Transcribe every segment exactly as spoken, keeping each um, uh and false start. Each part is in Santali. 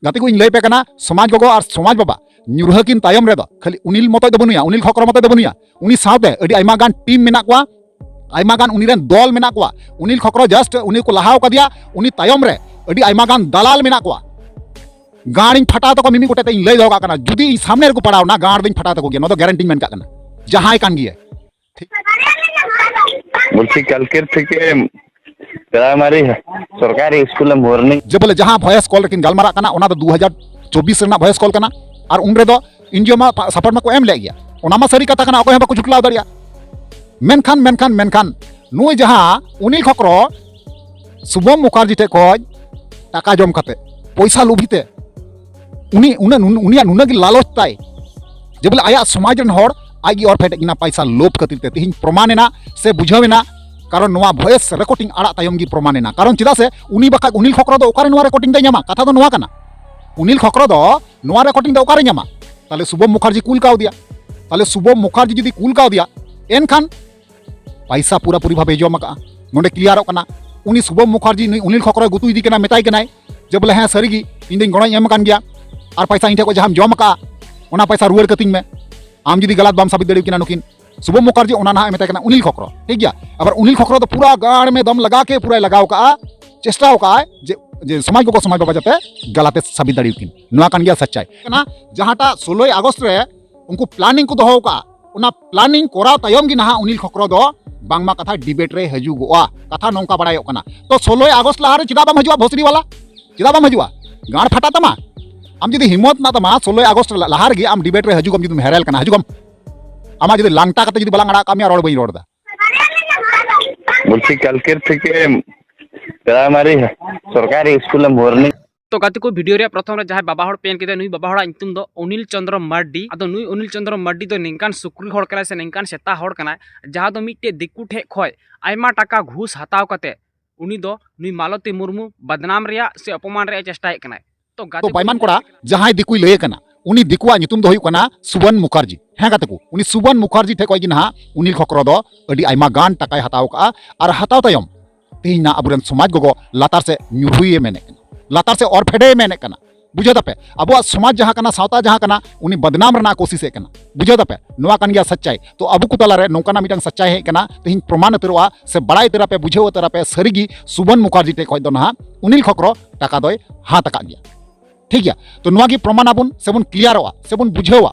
ᱜᱟᱛᱮ ᱠᱚ, ᱤᱧ ᱞᱟᱹᱭ ᱯᱮ ᱠᱟᱱᱟ, ᱥᱚᱢᱟᱡᱽ ᱜᱚᱜᱚ ᱟᱨ ᱥᱚᱢᱟᱡᱽ ᱵᱟᱵᱟ ᱧᱩᱨᱦᱟᱹ ᱠᱤᱱ ᱛᱟᱭᱚᱢ ᱨᱮᱫᱚ ᱠᱷᱟᱹᱞᱤ ᱩᱱᱤᱞ ᱢᱚᱛᱚᱡ ᱫᱚ ᱵᱟᱹᱱᱩᱭᱟ, ᱩᱱᱤᱞ ᱠᱷᱚᱠᱨᱚ ᱢᱚᱛᱚᱡ ᱫᱚ ᱵᱟᱹᱱᱩᱭᱟ, ᱩᱱᱤ ᱥᱟᱶᱛᱮ ᱟᱹᱰᱤ ᱟᱭᱢᱟ ᱜᱟᱱ ᱴᱤᱢ ᱢᱮᱱᱟᱜ ᱠᱚᱣᱟ, ᱟᱭᱢᱟ ᱜᱟᱱ ᱩᱱᱤ ᱨᱮᱱ ᱫᱚᱞ ᱢᱮᱱᱟᱜ ᱠᱚᱣᱟ᱾ ᱩᱱᱤᱞ ᱠᱷᱚᱠᱨᱚ just ᱩᱱᱤ ᱠᱚ ᱞᱟᱦᱟᱣ ᱠᱟᱫᱮᱭᱟ, ᱩᱱᱤ ᱛᱟᱭᱚᱢ ᱨᱮ ᱟᱹᱰᱤ ᱟᱭᱢᱟ ᱜᱟᱱ ᱫᱟᱞᱟᱞ ᱢᱮᱱᱟᱜ ᱠᱚᱣᱟ᱾ ᱜᱟᱲᱤᱧ ᱯᱷᱟᱴᱟᱣ ᱛᱟᱠᱚᱣᱟ ᱢᱤᱢᱤᱫ ᱜᱚᱴᱮᱡ ᱛᱮ, ᱤᱧ ᱞᱟᱹᱭ ᱫᱚᱦᱚ ᱠᱟᱜ ᱠᱟᱱᱟ, ᱡᱩᱫᱤ ᱤᱧ ᱥᱟᱢᱱᱮ ᱨᱮᱠᱚ ᱯᱟᱲᱟᱣ ᱱᱟ, ᱜᱟᱲ ᱫᱚᱧ ᱯᱷᱟᱴᱟᱣ ᱛᱟᱠᱚ ᱜᱮᱭᱟ, ᱱᱚᱣᱟ ᱫᱚ ᱜᱮᱨᱮᱱᱴᱤᱧ ᱢᱮᱱ ᱠᱟᱜ ᱠᱟᱱᱟ, ᱡᱟᱦᱟᱸᱭ ᱠᱟᱱ ᱜᱮᱭᱟᱭ᱾ ᱵᱚᱞᱪᱷᱤ ᱠᱟᱞᱠᱮᱨ ᱛᱷᱮᱠᱮ ᱯᱨᱟᱭᱢᱟᱨᱤ ᱥᱚᱨᱠᱟᱨᱤ ᱥᱠᱩᱞ ᱢᱚᱨᱱᱤᱝ ᱡᱮ ᱵᱚᱞᱮ ᱡᱟᱦᱟᱸ ᱵᱷᱚᱭᱮᱥ ᱠᱚᱞ ᱨᱮᱠᱤᱱ ᱜᱟᱞᱢᱟᱨᱟᱜ ᱠᱟᱱᱟ, ᱚᱱᱟ ᱫᱚ ᱫᱩ ᱦᱟᱡᱟᱨ ᱪᱚᱵᱵᱤᱥ ᱨᱮᱱᱟᱜ ᱵᱷᱚᱭᱮᱥ ᱠᱚᱞ ᱠᱟᱱᱟ᱾ ᱟᱨ ᱩᱱ ᱨᱮᱫᱚ ᱮᱱᱡᱤᱳ ᱢᱟ ᱥᱟᱯᱳᱨᱴ ᱢᱟᱠᱚ ᱮᱢ ᱞᱮᱫ ᱜᱮᱭᱟ, ᱚᱱᱟ ᱢᱟ ᱥᱟᱹᱨᱤ ᱠᱟᱛᱷᱟ ᱠᱟᱱᱟ, ᱚᱠᱚᱭ ᱦᱚᱸ ᱵᱟᱠᱚ ᱡᱷᱩᱴᱞᱟᱣ ᱫᱟᱲᱮᱭᱟᱜᱼᱟ᱾ ᱢᱮᱱᱠᱷᱟᱱ ᱢᱮᱱᱠᱷᱟᱱ ᱢᱮᱱᱠᱷᱟᱱ ᱱᱩᱭ ᱡᱟᱦᱟᱸ ᱩᱱᱤᱞ ᱠᱷᱚᱠᱨᱚ ᱥᱩᱵᱷᱚᱢ ᱢᱩᱠᱷᱟᱨᱡᱤ ᱴᱷᱮᱡ ᱠᱷᱚᱡ ᱴᱟᱠᱟ ᱡᱚᱢ ᱠᱟᱛᱮ, ᱯᱚᱭᱥᱟ ᱞᱩᱵᱷᱤ ᱛᱮ, ᱩᱱᱤ ᱩᱱᱟᱹᱜ ᱩᱱᱤᱭᱟᱜ ᱱᱩᱱᱟᱹᱜ ᱜᱮ ᱞᱟᱞᱚᱪ ᱛᱟᱭ ᱡᱮ ᱵᱚᱞᱮ ᱟᱭᱟᱜ ᱥᱚᱢᱟᱡᱽ ᱨᱮᱱ ᱦᱚᱲ ᱟᱡ ᱜᱮ ᱚᱨ ᱯᱷᱮᱰᱮᱫ ᱠᱤᱱᱟ ᱯᱚᱭᱥᱟ ᱞᱳᱵᱷ ᱠᱷᱟᱹᱛᱤᱨ ᱛᱮ᱾ ᱛᱮᱦᱮᱧ ᱯᱨᱚᱢᱟᱱ ᱮᱱᱟ ᱥᱮ ᱵᱩᱡᱷᱟᱹᱣ ᱮᱱᱟ, ᱠᱟᱨᱚᱱ ᱱᱚᱣᱟ ᱵᱷᱚᱭᱮᱥ ᱨᱮᱠᱚᱨᱰᱤᱝ ᱟᱲᱟᱜ ᱛᱟᱭᱚᱢ ᱜᱮ ᱯᱨᱚᱢᱟᱱ ᱮᱱᱟ᱾ ᱠᱟᱨᱚᱱ ᱪᱮᱫᱟᱜ ᱥᱮ ᱩᱱᱤ ᱵᱟᱠᱷᱟᱡ ᱩᱱᱤᱞ ᱠᱷᱚᱠᱨᱚ ᱫᱚ ᱚᱠᱟᱨᱮ ᱱᱚᱣᱟ ᱨᱮᱠᱚᱨᱰᱤᱝ ᱫᱚᱭ ᱧᱟᱢᱟ? ᱠᱟᱛᱷᱟ ᱫᱚ ᱱᱚᱣᱟ ᱠᱟᱱᱟ, ᱩᱱᱤᱞ ᱠᱷᱚᱠᱨᱚ ᱫᱚ ᱱᱚᱣᱟ ᱨᱮᱠᱚᱨᱰᱤᱝ ᱫᱚ ᱚᱠᱟᱨᱮ ᱧᱟᱢᱟ? ᱛᱟᱦᱞᱮ ᱥᱩᱵᱷᱚᱢ ᱢᱩᱠᱷᱟᱨᱡᱤ ᱠᱩᱞ ᱠᱟᱣᱫᱮᱭᱟ᱾ ᱛᱟᱦᱞᱮ ᱥᱩᱵᱷᱚᱢ ᱢᱩᱠᱷᱟᱨᱡᱤ ᱡᱩᱫᱤ ᱠᱩᱞ ᱠᱟᱣᱫᱮᱭᱟ, ᱮᱱᱠᱷᱟᱱ ᱯᱟᱭᱥᱟ ᱯᱩᱨᱟᱹᱯᱩᱨᱤ ᱵᱷᱟᱵᱮ ᱡᱚᱢ ᱟᱠᱟᱜᱼᱟ᱾ ᱱᱚᱰᱮ ᱠᱞᱤᱭᱟᱨᱚᱜ ᱠᱟᱱᱟ, ᱩᱱᱤ ᱥᱩᱵᱷᱚᱢ ᱢᱩᱠᱷᱟᱨᱡᱤ ᱱᱩᱭ ᱩᱱᱤᱞ ᱠᱷᱚᱠᱨᱚᱭ ᱜᱩᱛᱩ ᱤᱫᱤ ᱠᱟᱱᱟ, ᱢᱮᱛᱟᱭ ᱠᱟᱱᱟᱭ ᱡᱮ ᱵᱚᱞᱮ, "ᱦᱮᱸ, ᱥᱟᱹᱨᱤᱜᱮ ᱤᱧ ᱫᱚᱧ ᱜᱚᱲᱚᱧ ᱮᱢ ᱟᱠᱟᱱ ᱜᱮᱭᱟ, ᱟᱨ ᱯᱟᱭᱥᱟ ᱤᱧ ᱴᱷᱮᱡ ᱠᱷᱚᱡ ᱡᱟᱦᱟᱸᱢ ᱡᱚᱢ ᱟᱠᱟᱜᱼᱟ, ᱚᱱᱟ ᱯᱟᱭᱥᱟ ᱨᱩᱣᱟᱹᱲ ᱠᱟᱹᱛᱤᱧ ᱢᱮ, ᱟᱢ ᱡᱩᱫᱤ ᱜᱟᱞᱟᱛ ᱵᱟᱢ ᱥᱟᱵᱤᱛ ᱫᱟᱲᱮᱭᱟᱠᱤᱱᱟ ᱱᱩᱠᱤᱱ᱾" ᱥᱩᱵᱷᱚᱢ ᱢᱩᱠᱷᱟᱨᱡᱤ ᱚᱱᱟ ᱱᱟᱦᱟᱜ ᱮ ᱢᱮᱛᱟᱭ ᱠᱟᱱᱟ ᱩᱱᱤᱞ ᱠᱷᱚᱠᱨᱚ, ᱴᱷᱤᱠ ᱜᱮᱭᱟ? ᱟᱵᱟᱨ ᱩᱱᱤᱞ ᱠᱷᱚᱠᱨᱚ ᱫᱚ ᱯᱩᱨᱟ ᱜᱟᱲ ᱢᱮ ᱫᱚᱢ ᱞᱟᱜᱟᱣ ᱠᱟᱜᱼᱟ, ᱪᱮᱥᱴᱟᱣ ᱠᱟᱜᱼᱟᱭ ᱡᱮ, ᱡᱮ ᱥᱚᱢᱟᱡᱽ ᱜᱚᱜᱚ ᱥᱚᱢᱟᱡᱽ ᱵᱟᱵᱟ ᱡᱟᱛᱮ ᱜᱟᱞᱟᱛ ᱮ ᱥᱟᱵᱤᱛ ᱫᱟᱲᱮᱭᱟᱠᱤᱱ᱾ ᱱᱚᱣᱟ ᱠᱟᱱ ᱜᱮᱭᱟ ᱥᱟᱪᱪᱟᱭ ᱠᱟᱱᱟ᱾ ᱡᱟᱦᱟᱸᱴᱟᱜ ᱥᱳᱞᱳᱭ ᱟᱜᱚᱥᱴ ᱨᱮ ᱩᱱᱠᱩ ᱯᱞᱟᱱᱤᱝ ᱠᱚ ᱫᱚᱦᱚ ᱠᱟᱜᱼᱟ, ᱚᱱᱟ ᱯᱞᱟᱱᱤᱝ ᱠᱚᱨᱟᱣ ᱛᱟᱭᱚᱢ ᱜᱮ ᱱᱟᱦᱟᱜ ᱩᱱᱤᱞ ᱠᱷᱚᱠᱨᱚ ᱫᱚ ᱵᱟᱝᱢᱟ ᱠᱟᱛᱷᱟ ᱰᱤᱵᱮᱴ ᱨᱮ ᱦᱤᱡᱩᱜᱚᱜᱼᱟ᱾ ᱠᱟᱛᱷᱟ ᱱᱚᱝᱠᱟ ᱵᱟᱲᱟᱭᱚᱜ ᱠᱟᱱᱟ᱾ ᱛᱚ ᱥᱳᱞᱳᱭ ᱟᱜᱚᱥᱴ ᱞᱟᱦᱟᱨᱮ ᱪᱮᱫᱟᱜ ᱵᱟᱢ ᱦᱤᱡᱩᱜᱼᱟ ᱵᱷᱳᱥᱲᱤ ᱣᱟᱞᱟ? ᱪᱮᱫᱟᱜ ᱵᱟᱢ ᱦᱤᱡᱩᱜᱼᱟ? ᱜᱟᱲ ᱯᱷᱟᱴᱟ ᱛᱟᱢᱟ᱾ ᱟᱢ ᱡᱩᱫᱤ ᱦᱤᱢᱢᱚᱛ ᱢᱮᱱᱟᱜ ᱛᱟᱢᱟ, ᱥᱳᱞᱳᱭ ᱟᱜᱚᱥᱴ ᱞᱟ-, ᱞᱟᱦᱟ ᱨᱮᱜᱮ ᱟᱢ ᱰᱤᱵᱮᱴ ᱨᱮ ᱦᱤᱡᱩᱜ ᱟᱢ, ᱡᱩᱫᱤᱢ ᱦᱮᱨᱮᱞ ᱠᱟᱱᱟ, ᱦᱤᱡᱩᱜ ᱟᱢ᱾ ᱟᱢᱟᱜ ᱡᱩᱫᱤ ᱞᱟᱝᱴᱟ ᱠᱟᱛᱮ ᱡᱩᱫᱤ ᱵᱟᱞᱟᱝ ᱟᱲᱟᱜ ᱠᱟᱜ ᱢᱮᱭᱟ, ᱨᱚᱲ ᱵᱟᱹᱧ ᱨᱚᱲ ᱮᱫᱟ᱾ ᱵᱚᱞᱪᱷᱤ ᱠᱟᱞᱠᱮᱨ ᱛᱷᱮᱠᱮ ᱯᱨᱟᱭᱢᱟᱨᱤ ᱥᱚᱨᱠᱟᱨᱤ ᱥᱠᱩᱞ ᱢᱚᱨᱱᱤᱝ ᱛᱚ ᱜᱟᱛᱮ ᱠᱚ, ᱵᱷᱤᱰᱤᱭᱳ ᱨᱮᱭᱟᱜ ᱯᱨᱚᱛᱷᱚᱢ ᱨᱮ ᱡᱟᱦᱟᱸᱭ ᱵᱟᱵᱟ ᱦᱚᱲ ᱯᱮ ᱧᱮᱞ ᱠᱮᱫᱮᱭᱟ, ᱱᱩᱭ ᱵᱟᱵᱟ ᱦᱚᱲᱟᱜ ᱧᱩᱛᱩᱢ ᱫᱚ ᱚᱱᱤᱞ ᱪᱚᱸᱫᱽᱨᱚ ᱢᱟᱨᱰᱤ᱾ ᱟᱫᱚ ᱱᱩᱭ ᱚᱱᱤᱞ ᱪᱚᱸᱫᱽᱨᱚ ᱢᱟᱨᱰᱤ ᱫᱚ ᱱᱤᱝᱠᱟᱱ ᱥᱩᱠᱨᱤ ᱦᱚᱲ ᱠᱟᱱᱟᱭ ᱥᱮ ᱱᱤᱝᱠᱟᱱ ᱥᱮᱛᱟ ᱦᱚᱲ ᱠᱟᱱᱟᱭ, ᱡᱟᱦᱟᱸ ᱫᱚ ᱢᱤᱫᱴᱮᱡ ᱫᱤᱠᱩ ᱴᱷᱮᱡ ᱠᱷᱚᱡ ᱟᱭᱢᱟ ᱴᱟᱠᱟ ᱜᱷᱩᱥ ᱦᱟᱛᱟᱣ ᱠᱟᱛᱮ ᱩᱱᱤ ᱫᱚ ᱱᱩᱭ ᱢᱟᱞᱚᱛᱤ ᱢᱩᱨᱢᱩ ᱵᱟᱫᱱᱟᱢ ᱨᱮᱭᱟᱜ ᱥᱮ ᱚᱯᱚᱢᱟᱱ ᱨᱮᱭᱟᱜ ᱮ ᱪᱮᱥᱴᱟᱭᱮᱫ ᱠᱟᱱᱟᱭ᱾ ᱛᱚ ᱜᱟᱛᱮ ᱛᱚ ᱠᱚ, ᱵᱟᱭᱢᱟᱱ ᱠᱚᱲᱟ, ᱡᱟᱦᱟᱸᱭ ᱫᱤᱠᱩᱭ ᱞᱟᱹᱭᱮ ᱠᱟᱱᱟ, ᱩᱱᱤ ᱫᱤᱠᱩᱣᱟᱜ ᱧᱩᱛᱩᱢ ᱫᱚ ᱦᱩᱭᱩᱜ ᱠᱟᱱᱟ ᱥᱩᱵᱚᱱ ᱢᱩᱠᱷᱟᱨᱡᱤ᱾ ᱦᱮᱸ ᱜᱟᱛᱮ ᱠᱚ, ᱩᱱᱤ ᱥᱩᱵᱚᱱ ᱢᱩᱠᱷᱟᱨᱡᱤ ᱴᱷᱮᱡ ᱠᱷᱚᱡ ᱜᱮ ᱱᱟᱦᱟᱜ ᱩᱱᱤᱞ ᱠᱷᱚᱠᱨᱚ ᱫᱚ ᱟᱹᱰᱤ ᱟᱭᱢᱟ ᱜᱟᱱ ᱴᱟᱠᱟᱭ ᱦᱟᱛᱟᱣ ᱠᱟᱜᱼᱟ᱾ ᱟᱨ ᱦᱟᱛᱟᱣ ᱛᱟᱭᱚᱢ ᱛᱮᱦᱮᱧ ᱱᱟᱦᱟᱜ ᱟᱵᱚᱨᱮᱱ ᱥᱚᱢᱟᱡᱽ ᱜᱚᱜᱚ ᱞᱟᱛᱟᱨ ᱥᱮᱫ ᱧᱩᱨᱦᱩᱭᱮ ᱢᱮᱱᱮᱫ ᱠᱟᱱᱟ, ᱞᱟᱛᱟᱨ ᱥᱮᱫ ᱚᱨ ᱯᱷᱮᱰᱮᱭ ᱢᱮᱱᱮᱫ ᱠᱟᱱᱟ᱾ ᱵᱩᱡᱷᱟᱹᱣ ᱫᱟᱯᱮ? ᱟᱵᱚᱣᱟᱜ ᱥᱚᱢᱟᱡᱽ ᱡᱟᱦᱟᱸ ᱠᱟᱱᱟ, ᱥᱟᱶᱛᱟ ᱡᱟᱦᱟᱸ ᱠᱟᱱᱟ, ᱩᱱᱤ ᱵᱟᱫᱱᱟᱢ ᱨᱮᱱᱟᱜ ᱠᱳᱥᱤᱥᱮᱫ ᱠᱟᱱᱟ᱾ ᱵᱩᱡᱷᱟᱹᱣ ᱫᱟᱯᱮ? ᱱᱚᱣᱟ ᱠᱟᱱ ᱜᱮᱭᱟ ᱥᱟᱪᱪᱟᱭ᱾ ᱛᱚ ᱟᱵᱚ ᱠᱚ ᱛᱟᱞᱟᱨᱮ ᱱᱚᱝᱠᱟᱱᱟᱜ ᱢᱤᱫᱴᱟᱝ ᱥᱟᱪᱪᱟᱭ ᱦᱮᱡ ᱠᱟᱱᱟ, ᱛᱮᱦᱮᱧ ᱯᱨᱚᱢᱟᱱ ᱩᱛᱟᱹᱨᱚᱜᱼᱟ, ᱥᱮ ᱵᱟᱲᱟᱭ ᱩᱛᱟᱹᱨᱟᱯᱮ, ᱵᱩᱡᱷᱟᱹᱣ ᱩᱛᱟᱹᱨᱟᱯᱮ, ᱥᱟᱹᱨᱤᱜᱮ ᱥᱩᱵᱷᱚᱱ ᱢᱩᱠᱷᱟᱨᱡᱤ ᱴᱷᱮᱡ ᱠᱷᱚᱡ ᱫᱚ ᱱᱟᱦᱟᱜ ᱩᱱᱤᱞ ᱠᱷᱚᱠᱨᱚ ᱴᱟᱠᱟ ᱫᱚᱭ ᱦᱟᱛ ᱟᱠᱟᱫ ᱜᱮᱭᱟ᱾ ᱴᱷᱤᱠ ᱜᱮᱭᱟ? ᱛᱚ ᱱᱚᱣᱟ ᱜᱮ ᱯᱨᱚᱢᱟᱱ ᱟᱵᱚᱱ, ᱥᱮᱵᱚᱱ ᱠᱞᱤᱭᱟᱨᱚᱜᱼᱟ, ᱥᱮᱵᱚᱱ ᱵᱩᱡᱷᱟᱹᱣᱟ᱾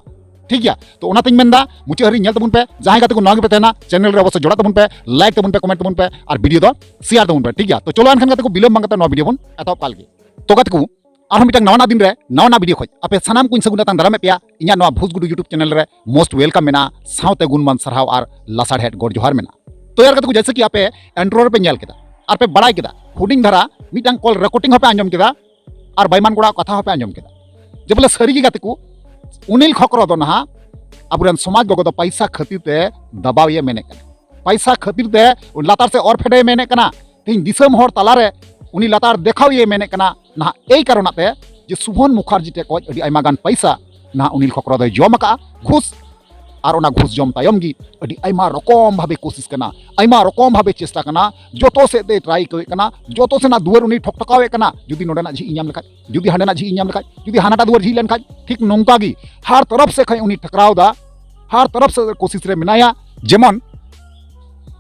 ᱴᱷᱤᱠ ᱜᱮᱭᱟ? ᱛᱚ ᱚᱱᱟᱛᱤᱧ ᱢᱮᱱᱫᱟ, ᱢᱩᱪᱟᱹᱫ ᱦᱟᱹᱨᱤᱡ ᱧᱮᱞ ᱛᱟᱵᱚᱱ ᱯᱮ᱾ ᱡᱟᱦᱟᱸᱭ ᱜᱟᱛᱮ ᱠᱚ ᱱᱟᱣᱟ ᱜᱮᱯᱮ ᱛᱟᱦᱮᱱᱟ, ᱪᱮᱱᱮᱞ ᱨᱮ ᱚᱵᱚᱥᱥᱳᱭ ᱡᱚᱲᱟᱜ ᱛᱟᱵᱚᱱ ᱯᱮ, ᱞᱟᱭᱤᱠ ᱛᱟᱵᱚᱱ ᱯᱮ, ᱠᱚᱢᱮᱱᱴ ᱛᱟᱵᱚᱱ ᱯᱮ, ᱟᱨ ᱵᱷᱤᱰᱤᱭᱳ ᱫᱚ ᱥᱮᱭᱟᱨ ᱛᱟᱵᱚᱱ ᱯᱮ᱾ ᱴᱷᱤᱠ ᱜᱮᱭᱟ? ᱛᱚ ᱪᱚᱞᱚ ᱮᱱᱠᱷᱟᱱ ᱜᱟᱛᱮ ᱠᱚ, ᱵᱤᱞᱚᱢ ᱵᱟᱝ ᱠᱟᱛᱮ ᱱᱚᱣᱟ ᱵᱷᱤᱰᱤᱭᱳ ᱵᱚᱱ ᱮᱛᱚᱦᱚᱵ ᱠᱟᱜ ᱞᱮᱜᱮ᱾ ᱛᱚ ᱜᱟᱛᱮ ᱠᱚ, ᱟᱨᱦᱚᱸ ᱢᱤᱫᱴᱟᱝ ᱱᱟᱣᱟᱱᱟᱜ ᱫᱤᱱ ᱨᱮ ᱱᱟᱣᱟᱱᱟᱜ ᱵᱷᱤᱰᱤᱭᱳ ᱠᱷᱚᱡ ᱟᱯᱮ ᱥᱟᱱᱟᱢ ᱠᱚᱧ ᱥᱟᱹᱜᱩᱱ ᱟᱛᱟᱝ ᱫᱟᱨᱟᱢᱮᱫ ᱯᱮᱭᱟ ᱤᱧᱟᱜ ᱱᱚᱣᱟ ᱵᱷᱩᱥ ᱜᱩᱰᱩ YouTube ᱪᱮᱱᱮᱞ ᱨᱮ᱾ ᱢᱳᱥᱴ ᱣᱮᱞᱠᱟᱢ ᱢᱮᱱᱟᱜᱼᱟ, ᱥᱟᱶᱛᱮ ᱜᱩᱱᱢᱟᱱ ᱥᱟᱨᱦᱟᱣ ᱟᱨ ᱞᱟᱥᱟᱲᱦᱮᱫ ᱜᱚᱰ ᱡᱚᱦᱟᱨ ᱢᱮᱱᱟᱜᱼᱟ᱾ ᱛᱚ ᱭᱟᱨ ᱜᱟᱛᱮ ᱠᱚ, ᱡᱮᱭᱥᱮ ᱠᱤ ᱟᱯᱮ ᱤᱱᱴᱨᱳ ᱨᱮᱯᱮ ᱧᱮᱞ ᱠᱮᱫᱟ ᱟᱨ ᱯᱮ ᱵᱟᱲᱟᱭ ᱠᱮᱫᱟ, ᱦᱩᱰᱤᱧ ᱫᱷᱟᱨᱟ ᱢᱤᱫᱴᱟᱝ ᱠᱚᱞ ᱨᱮᱠᱚᱨᱰᱤᱝ ᱦᱚᱸᱯᱮ ᱟᱸᱡᱚᱢ ᱠᱮᱫᱟ, ᱟᱨ ᱵᱟᱭᱢᱟᱱ ᱠᱚᱲᱟᱣᱟᱜ ᱠᱟᱛᱷᱟ ᱦᱚᱸᱯᱮ ᱟᱸᱡᱚᱢ ᱠᱮᱫᱟ, ᱡᱮ ᱵᱚᱞᱮ ᱥᱟᱹᱨᱤ ᱜᱮ ᱜᱟᱛᱮ ᱠᱚ, ᱩᱱᱤᱞ ᱠᱷᱚᱠᱨᱚ ᱫᱚ ᱱᱟᱦᱟᱜ ᱟᱵᱚᱨᱮᱱ ᱥᱚᱢᱟᱡᱽ ᱜᱚᱜᱚ ᱫᱚ ᱯᱟᱭᱥᱟ ᱠᱷᱟᱹᱛᱤᱨ ᱛᱮ ᱫᱟᱵᱟᱣ ᱮ ᱢᱮᱱᱮᱫ ᱠᱟᱱᱟ, ᱯᱟᱭᱥᱟ ᱠᱷᱟᱹᱛᱤᱨ ᱛᱮ ᱞᱟᱛᱟᱨ ᱥᱮᱫ ᱚᱨ ᱯᱷᱮᱰᱮ ᱢᱮᱱᱮᱫ ᱠᱟᱱᱟ, ᱛᱮᱦᱮᱧ ᱫᱤᱥᱚᱢ ᱦᱚᱲ ᱛᱟᱞᱟᱨᱮ ᱩᱱᱤ ᱞᱟᱛᱟᱨ ᱫᱮᱠᱷᱟᱣ ᱮ ᱢᱮᱱᱮᱫ ᱠᱟᱱᱟ᱾ ᱱᱟᱦᱟᱜ ᱮᱭ ᱠᱟᱨᱚᱱᱟᱜ ᱛᱮ ᱡᱮ ᱥᱩᱵᱷᱚᱱ ᱢᱩᱠᱷᱟᱨᱡᱤ ᱴᱷᱮᱡ ᱠᱷᱚᱡ ᱟᱹᱰᱤ ᱟᱭᱢᱟ ᱜᱟᱱ ᱯᱟᱭᱥᱟ ᱱᱟᱦᱟᱜ ᱩᱱᱤᱞ ᱠᱷᱚᱠᱨᱚ ᱫᱚᱭ ᱡᱚᱢ ᱟᱠᱟᱫᱼᱟ ᱜᱷᱩᱥ᱾ ᱟᱨ ᱚᱱᱟ ᱜᱷᱩᱥ ᱡᱚᱢ ᱛᱟᱭᱚᱢ ᱜᱮ ᱟᱹᱰᱤ ᱟᱭᱢᱟ ᱨᱚᱠᱚᱢ ᱵᱷᱟᱵᱮ ᱠᱳᱥᱤᱥ ᱠᱟᱱᱟ, ᱟᱭᱢᱟ ᱨᱚᱠᱚᱢ ᱵᱷᱟᱵᱮ ᱪᱮᱥᱴᱟ ᱠᱟᱱᱟ, ᱡᱚᱛᱚ ᱥᱮᱫ ᱛᱮᱭ ᱴᱨᱟᱭ ᱟᱹᱭᱠᱟᱹᱣᱮᱫ ᱠᱟᱱᱟ, ᱡᱚᱛᱚ ᱥᱮᱱᱟᱜ ᱫᱩᱣᱟᱹᱨ ᱩᱱᱤ ᱴᱷᱚᱠ ᱴᱷᱚᱠᱟᱣᱮᱫ ᱠᱟᱱᱟ᱾ ᱡᱩᱫᱤ ᱱᱚᱰᱮᱱᱟᱜ ᱡᱷᱤᱡ ᱤᱧ ᱧᱟᱢ ᱞᱮᱠᱷᱟᱡ, ᱡᱩᱫᱤ ᱦᱟᱸᱰᱮᱱᱟᱜ ᱡᱷᱤᱡ ᱤᱧ ᱧᱟᱢ ᱞᱮᱠᱷᱟᱡ, ᱴᱷᱤᱠ ᱱᱚᱝᱠᱟ ᱜᱮ ᱦᱟᱨ ᱛᱚᱨᱚᱯ ᱥᱮᱫ ᱠᱷᱚᱱ ᱩᱱᱤ ᱴᱷᱟᱠᱨᱟᱣ ᱫᱟ, ᱦᱟᱨ ᱛᱚᱨᱚᱯ ᱥᱮᱫ ᱠᱳᱥᱤᱥ ᱨᱮ ᱢᱮᱱᱟᱭᱟ, ᱡᱮᱢᱚᱱ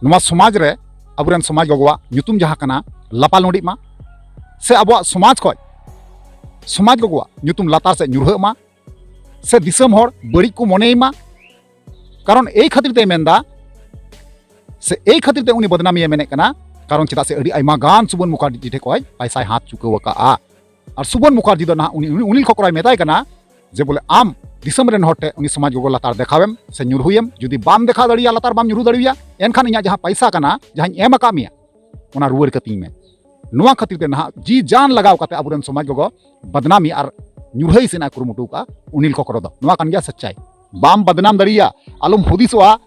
ᱱᱚᱣᱟ ᱥᱚᱢᱟᱡᱽ ᱨᱮ ᱟᱵᱚᱨᱮᱱ ᱥᱚᱢᱟᱡᱽ ᱜᱚᱜᱚᱣᱟᱜ ᱧᱩᱛᱩᱢ ᱡᱟᱦᱟᱸ ᱠᱟᱱᱟ ᱞᱟᱯᱟ ᱞᱩᱸᱰᱤᱜ ᱢᱟ, ᱥᱮ ᱟᱵᱚᱣᱟᱜ ᱥᱚᱢᱟᱡᱽ ᱠᱷᱚᱡ ᱥᱚᱢᱟᱡᱽ ᱜᱚᱜᱚᱣᱟᱜ ᱧᱩᱛᱩᱢ ᱞᱟᱛᱟᱨ ᱥᱮᱫ ᱧᱩᱨᱦᱟᱹᱜ ᱢᱟ, ᱥᱮ ᱫᱤᱥᱚᱢ ᱦᱚᱲ ᱵᱟᱹᱲᱤᱡ ᱠᱚ ᱢᱚᱱᱮᱭ ᱢᱟ᱾ ᱠᱟᱨᱚᱱ ᱮᱭ ᱠᱷᱟᱹᱛᱤᱨ ᱛᱮᱭ ᱢᱮᱱᱫᱟ, ᱥᱮ ᱮᱭ ᱠᱷᱟᱹᱛᱤᱨ ᱛᱮ ᱩᱱᱤ ᱵᱚᱫᱱᱟᱢᱤᱭᱮ ᱢᱮᱱᱮᱫ ᱠᱟᱱᱟ, ᱠᱟᱨᱚᱱ ᱪᱮᱫᱟᱜ ᱥᱮ ᱟᱹᱰᱤ ᱟᱭᱢᱟ ᱜᱟᱱ ᱥᱩᱵᱚᱱ ᱢᱩᱠᱷᱟᱨᱡᱤ ᱴᱷᱮᱡ ᱠᱷᱚᱡ ᱯᱟᱭᱥᱟᱭ ᱦᱟᱛ ᱪᱩᱠᱟᱹᱣ ᱟᱠᱟᱫᱼᱟ᱾ ᱟᱨ ᱥᱩᱵᱚᱱ ᱢᱩᱠᱷᱟᱨᱡᱤ ᱫᱚ ᱱᱟᱦᱟᱜ ᱩᱱᱤ, ᱩᱱᱤ, ᱩᱱᱤᱞ ᱠᱷᱚᱠᱨᱚᱭ ᱢᱮᱛᱟᱭ ᱠᱟᱱᱟ ᱡᱮ ᱵᱚᱞᱮ ᱟᱢ ᱫᱤᱥᱚᱢ ᱨᱮᱱ ᱦᱚᱲ ᱴᱷᱮᱡ ᱩᱱᱤ ᱥᱚᱢᱟᱡᱽ ᱜᱚᱜᱚ ᱞᱟᱛᱟᱨ ᱫᱮᱠᱷᱟᱣᱮᱢ ᱥᱮ ᱧᱩᱨᱦᱩᱭᱮᱢ, ᱡᱩᱫᱤ ᱵᱟᱢ ᱫᱮᱠᱷᱟᱣ ᱫᱟᱲᱮᱭᱟᱜᱼᱟ, ᱞᱟᱛᱟᱨ ᱵᱟᱢ ᱧᱩᱨᱦᱩ ᱫᱟᱲᱮᱭᱟᱜᱼᱟ, ᱮᱱᱠᱷᱟᱱ ᱤᱧᱟᱹᱜ ᱡᱟᱦᱟᱸ ᱯᱟᱭᱥᱟ ᱠᱟᱱᱟ, ᱡᱟᱦᱟᱸᱧ ᱮᱢ ᱟᱠᱟᱫ ᱢᱮᱭᱟ, ᱚᱱᱟ ᱨᱩᱣᱟᱹᱲ ᱠᱟᱹᱛᱤᱧ ᱢᱮ᱾ ᱱᱚᱣᱟ ᱠᱷᱟᱹᱛᱤᱨ ᱛᱮ ᱱᱟᱦᱟᱜ ᱡᱤ ᱡᱟᱱ ᱞᱟᱜᱟᱣ ᱠᱟᱛᱮ ᱟᱵᱚᱨᱮᱱ ᱥᱚᱢᱟᱡᱽ ᱜᱚᱜᱚ ᱵᱟᱫᱱᱟᱢᱤ ᱟᱨ ᱧᱩᱨᱦᱟᱹᱭ ᱥᱮᱱᱟᱜ ᱠᱩᱨᱩᱢᱩᱴᱩ ᱟᱠᱟᱫᱼᱟ ᱩᱱᱤᱞ ᱠᱷᱚᱠᱨᱚ ᱫᱚ᱾ ᱱᱚᱣᱟ ᱠᱟᱱ ᱜᱮᱭᱟ ᱥᱟᱪᱪᱟᱭ᱾ ᱵᱟᱢ ᱵᱟᱫᱱᱟᱢ ᱫᱟᱲᱮᱭᱟᱜᱼᱟ, ᱟᱞᱚᱢ ᱦᱩᱫᱤᱥᱚᱜᱼᱟ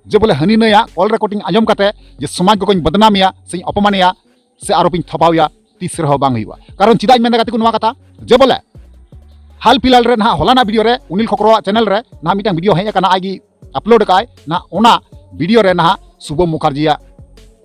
ᱡᱮ ᱵᱚᱞᱮ ᱦᱟᱹᱱᱤ ᱱᱟᱹᱭᱟᱜ ᱠᱚᱞ ᱨᱮᱠᱚᱨᱰᱤᱝ ᱟᱸᱡᱚᱢ ᱠᱟᱛᱮ ᱡᱮ ᱥᱚᱢᱟᱡᱽ ᱜᱚᱜᱚᱧ ᱵᱟᱫᱱᱟᱢᱮᱭᱟ ᱥᱮᱧ ᱚᱯᱚᱢᱟᱱᱮᱭᱟ ᱥᱮ ᱟᱨᱚᱯᱤᱧ ᱛᱷᱟᱯᱟᱣᱮᱭᱟ, ᱛᱤᱥ ᱨᱮᱦᱚᱸ ᱵᱟᱝ ᱦᱩᱭᱩᱜᱼᱟ᱾ ᱠᱟᱨᱚᱱ ᱪᱮᱫᱟᱜ ᱤᱧ ᱢᱮᱱᱫᱟ ᱜᱟᱛᱮ ᱠᱚ ᱱᱚᱣᱟ ᱠᱟᱛᱷᱟ, ᱡᱮ ᱵᱚᱞᱮ ᱦᱟᱞ ᱯᱷᱤᱞᱦᱟᱞ ᱨᱮ ᱱᱟᱦᱟᱜ ᱦᱚᱞᱟᱱᱟᱜ ᱵᱷᱤᱰᱤᱭᱳ ᱨᱮ ᱩᱱᱤᱞ ᱠᱷᱚᱠᱨᱚᱣᱟᱜ ᱪᱮᱱᱮᱞ ᱨᱮ ᱱᱟᱦᱟᱜ ᱢᱤᱫᱴᱟᱝ ᱵᱷᱤᱰᱤᱭᱳ ᱦᱮᱡ ᱟᱠᱟᱱᱟ, ᱟᱡ ᱜᱮ ᱟᱯᱞᱳᱰ ᱟᱠᱟᱫᱼᱟᱭ᱾ ᱱᱟᱦᱟᱜ ᱚᱱᱟ ᱵᱷᱤᱰᱤᱭᱳ ᱨᱮ ᱱᱟᱦᱟᱜ ᱥᱩᱵᱷᱚᱢ ᱢᱩᱠᱷᱟᱨᱡᱤᱭᱟᱜ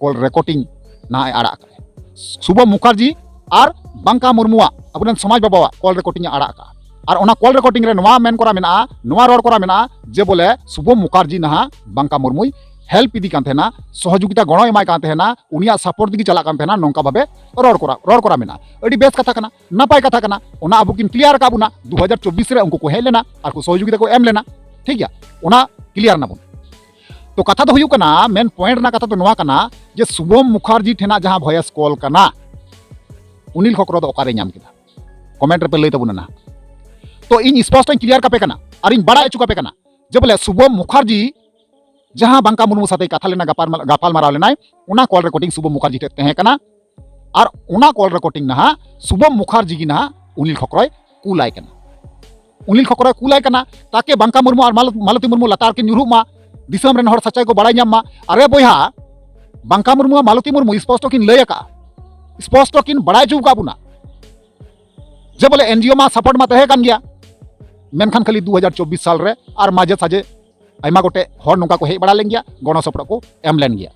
ᱠᱚᱞ ᱨᱮᱠᱚᱨᱰᱤᱝ ᱱᱟᱦᱟᱜ ᱮ ᱟᱲᱟᱜ ᱟᱠᱟᱫᱼᱟ᱾ ᱥᱩᱵᱷᱚᱢ ᱢᱩᱠᱷᱟᱨᱡᱤ ᱟᱨ ᱵᱟᱝᱠᱟ ᱢᱩᱨᱢᱩᱣᱟᱜ, ᱟᱵᱚᱨᱮᱱ ᱥᱚᱢᱟᱡᱽ ᱵᱟᱵᱟᱣᱟᱜ ᱠᱚᱞ ᱨᱮᱠᱚᱨᱰᱤᱝ ᱮ ᱟᱲᱟᱜ ᱟᱠᱟᱫᱼᱟ᱾ ᱟᱨ ᱚᱱᱟ ᱠᱚᱞ ᱨᱮᱠᱚᱨᱰᱤᱝ ᱨᱮ ᱱᱚᱣᱟ ᱢᱮᱱ ᱠᱚᱨᱟ ᱢᱮᱱᱟᱜᱼᱟ, ᱱᱚᱣᱟ ᱨᱚᱲ ᱠᱚᱨᱟ ᱢᱮᱱᱟᱜᱼᱟ ᱡᱮ ᱵᱚᱞᱮ ᱥᱩᱵᱷᱚᱢ ᱢᱩᱠᱷᱟᱨᱡᱤ ᱱᱟᱦᱟᱜ ᱵᱟᱝᱠᱟ ᱢᱩᱨᱢᱩᱭ ᱦᱮᱞᱯ ᱤᱫᱤ ᱠᱟᱱ ᱛᱟᱦᱮᱱᱟ, ᱥᱚᱦᱚᱡᱳᱜᱤᱛᱟ ᱜᱚᱲᱚᱭ ᱮᱢᱟᱭ ᱠᱟᱱ ᱛᱟᱦᱮᱱᱟ, ᱩᱱᱤᱭᱟᱜ ᱥᱟᱯᱳᱨᱴ ᱛᱮᱜᱮ ᱪᱟᱞᱟᱜ ᱠᱟᱱ ᱛᱟᱦᱮᱱᱟ, ᱱᱚᱝᱠᱟ ᱵᱷᱟᱵᱮ ᱨᱚᱲ ᱠᱚᱨᱟ, ᱨᱚᱲ ᱠᱚᱨᱟ ᱢᱮᱱᱟᱜᱼᱟ᱾ ᱟᱹᱰᱤ ᱵᱮᱥ ᱠᱟᱛᱷᱟ ᱠᱟᱱᱟ, ᱱᱟᱯᱟᱭ ᱠᱟᱛᱷᱟ ᱠᱟᱱᱟ᱾ ᱚᱱᱟ ᱟᱵᱚ ᱠᱤᱱ ᱠᱞᱤᱭᱟᱨ ᱟᱠᱟᱫ ᱵᱚᱱᱟ, ᱫᱩ ᱦᱟᱡᱟᱨ ᱪᱚᱵᱵᱤᱥ ᱨᱮ ᱩᱱᱠᱩ ᱠᱚ ᱦᱮᱡ ᱞᱮᱱᱟ ᱟᱨ ᱠᱚ ᱥᱚᱦᱚᱡᱳᱜᱤᱛᱟ ᱠᱚ ᱮᱢ ᱞᱮᱱᱟ, ᱴᱷᱤᱠ ᱜᱮᱭᱟ, ᱚᱱᱟ ᱠᱞᱤᱭᱟᱨ ᱱᱟᱵᱚᱱ᱾ ᱛᱚ ᱠᱟᱛᱷᱟ ᱫᱚ ᱦᱩᱭᱩᱜ ᱠᱟᱱᱟ, ᱢᱮᱱ ᱯᱚᱭᱮᱱᱴ ᱨᱮᱱᱟᱜ ᱠᱟᱛᱷᱟ ᱫᱚ ᱱᱚᱣᱟ ᱠᱟᱱᱟ ᱡᱮ ᱥᱩᱵᱷᱚᱢ ᱢᱩᱠᱷᱟᱨᱡᱤ ᱴᱷᱮᱱᱟᱜ ᱡᱟᱦᱟᱸ ᱵᱷᱚᱭᱮᱥ ᱠᱚᱞ ᱠᱟᱱᱟ, ᱚᱱᱤᱞ ᱠᱷᱚᱠᱨᱚ ᱫᱚ ᱚᱠᱟᱨᱮ ᱧᱟᱢ ᱠᱮᱫᱟ? ᱠᱚᱢᱮᱱᱴ ᱨᱮᱯᱮ ᱞᱟᱹᱭ ᱛᱟᱵᱚᱱᱟ ᱱᱟᱦᱟᱜ᱾ ᱛᱚ ᱤᱧ ᱥᱯᱚᱥᱴᱚᱧ ᱠᱞᱤᱭᱟᱨ ᱠᱟᱯᱮ ᱠᱟᱱᱟ ᱟᱨ ᱤᱧ ᱵᱟᱲᱟᱭ ᱦᱚᱪᱚ ᱠᱟᱯᱮ ᱠᱟᱱᱟ ᱡᱮ ᱵᱚᱞᱮ ᱥᱩᱵᱷᱚᱢ ᱢᱩᱠᱷᱟᱨᱡᱤ ᱡᱟᱦᱟᱸ ᱵᱟᱝᱠᱟ ᱢᱩᱨᱢᱩ ᱥᱟᱛᱮ ᱠᱟᱛᱷᱟ ᱞᱮᱱᱟ, ᱜᱟᱯᱟᱞ ᱜᱟᱯᱟᱞ ᱢᱟᱨᱟᱣ ᱞᱮᱱᱟᱭ, ᱚᱱᱟ ᱠᱚᱞ ᱨᱮᱠᱚᱨᱰᱤᱝ ᱥᱩᱵᱷᱚᱢ ᱢᱩᱠᱷᱟᱨᱡᱤ ᱴᱷᱮᱱ ᱛᱟᱦᱮᱸ ᱠᱟᱱᱟ᱾ ᱟᱨ ᱚᱱᱟ ᱠᱚᱞ ᱨᱮᱠᱚᱨᱰᱤᱝ ᱱᱟᱦᱟᱜ ᱥᱩᱵᱷᱚᱢ ᱢᱩᱠᱷᱟᱨᱡᱤ ᱜᱮ ᱱᱟᱦᱟᱜ ᱚᱱᱤᱞ ᱠᱷᱚᱠᱨᱚᱭ ᱠᱩᱞᱟᱭ ᱠᱟᱱᱟ᱾ ᱚᱱᱤᱞ ᱠᱷᱚᱠᱨᱚᱭ ᱠᱩᱞᱟᱭ ᱠᱟᱱᱟ, ᱛᱟᱠᱮ ᱵᱟᱝᱠᱟ ᱢᱩᱨᱢᱩ ᱟᱨ ᱢᱟᱞᱚ-, ᱢᱟᱞᱚᱛᱤ ᱢᱩᱨᱢᱩ ᱞᱟᱛᱟᱨ ᱠᱤᱱ ᱧᱩᱨᱦᱩᱜ ᱢᱟ, ᱫᱤᱥᱚᱢ ᱨᱮᱱ ᱦᱚᱲ ᱥᱟᱪᱟᱭ ᱠᱚ ᱵᱟᱲᱟᱭ ᱧᱟᱢ ᱢᱟ᱾ ᱟᱨᱮ ᱵᱚᱭᱦᱟ, ᱵᱟᱝᱠᱟ ᱢᱩᱨᱢᱩ ᱟᱨ ᱢᱟᱞᱚᱛᱤ ᱢᱩᱨᱢᱩ ᱥᱯᱚᱥᱴᱚ ᱠᱤᱱ ᱞᱟᱹᱭ ᱟᱠᱟᱫᱼᱟ, ᱥᱯᱚᱥᱴᱚ ᱠᱤᱱ ᱵᱟᱲᱟᱭ ᱦᱚᱪᱚ ᱟᱠᱟᱫ ᱵᱚᱱᱟ ᱡᱮ ᱵᱚᱞᱮ ᱮᱱᱡᱤᱳ ᱢᱟ ᱥᱟᱯᱳᱨᱴ ᱢᱟ ᱛᱟᱦᱮᱸ ᱠᱟᱱ ᱜᱮᱭᱟ, ᱢᱮᱱᱠᱷᱟᱱ ᱠᱷᱟᱹᱞᱤ ᱫᱩ ᱦᱟᱡᱟᱨ ᱪᱚᱵᱵᱤᱥ ᱥᱟᱞ ᱨᱮ ᱟᱨ ᱢᱟᱡᱷᱮ ᱥᱟᱡᱷᱮ ᱟᱭᱢᱟ ᱜᱚᱴᱮᱡ ᱦᱚᱲ ᱱᱚᱝᱠᱟ ᱠᱚ ᱦᱮᱡ ᱵᱟᱲᱟ ᱞᱮᱱ ᱜᱮᱭᱟ, ᱜᱚᱲᱚ ᱥᱚᱯᱚᱦᱚᱫ ᱠᱚ ᱮᱢ ᱞᱮᱱ ᱜᱮᱭᱟ᱾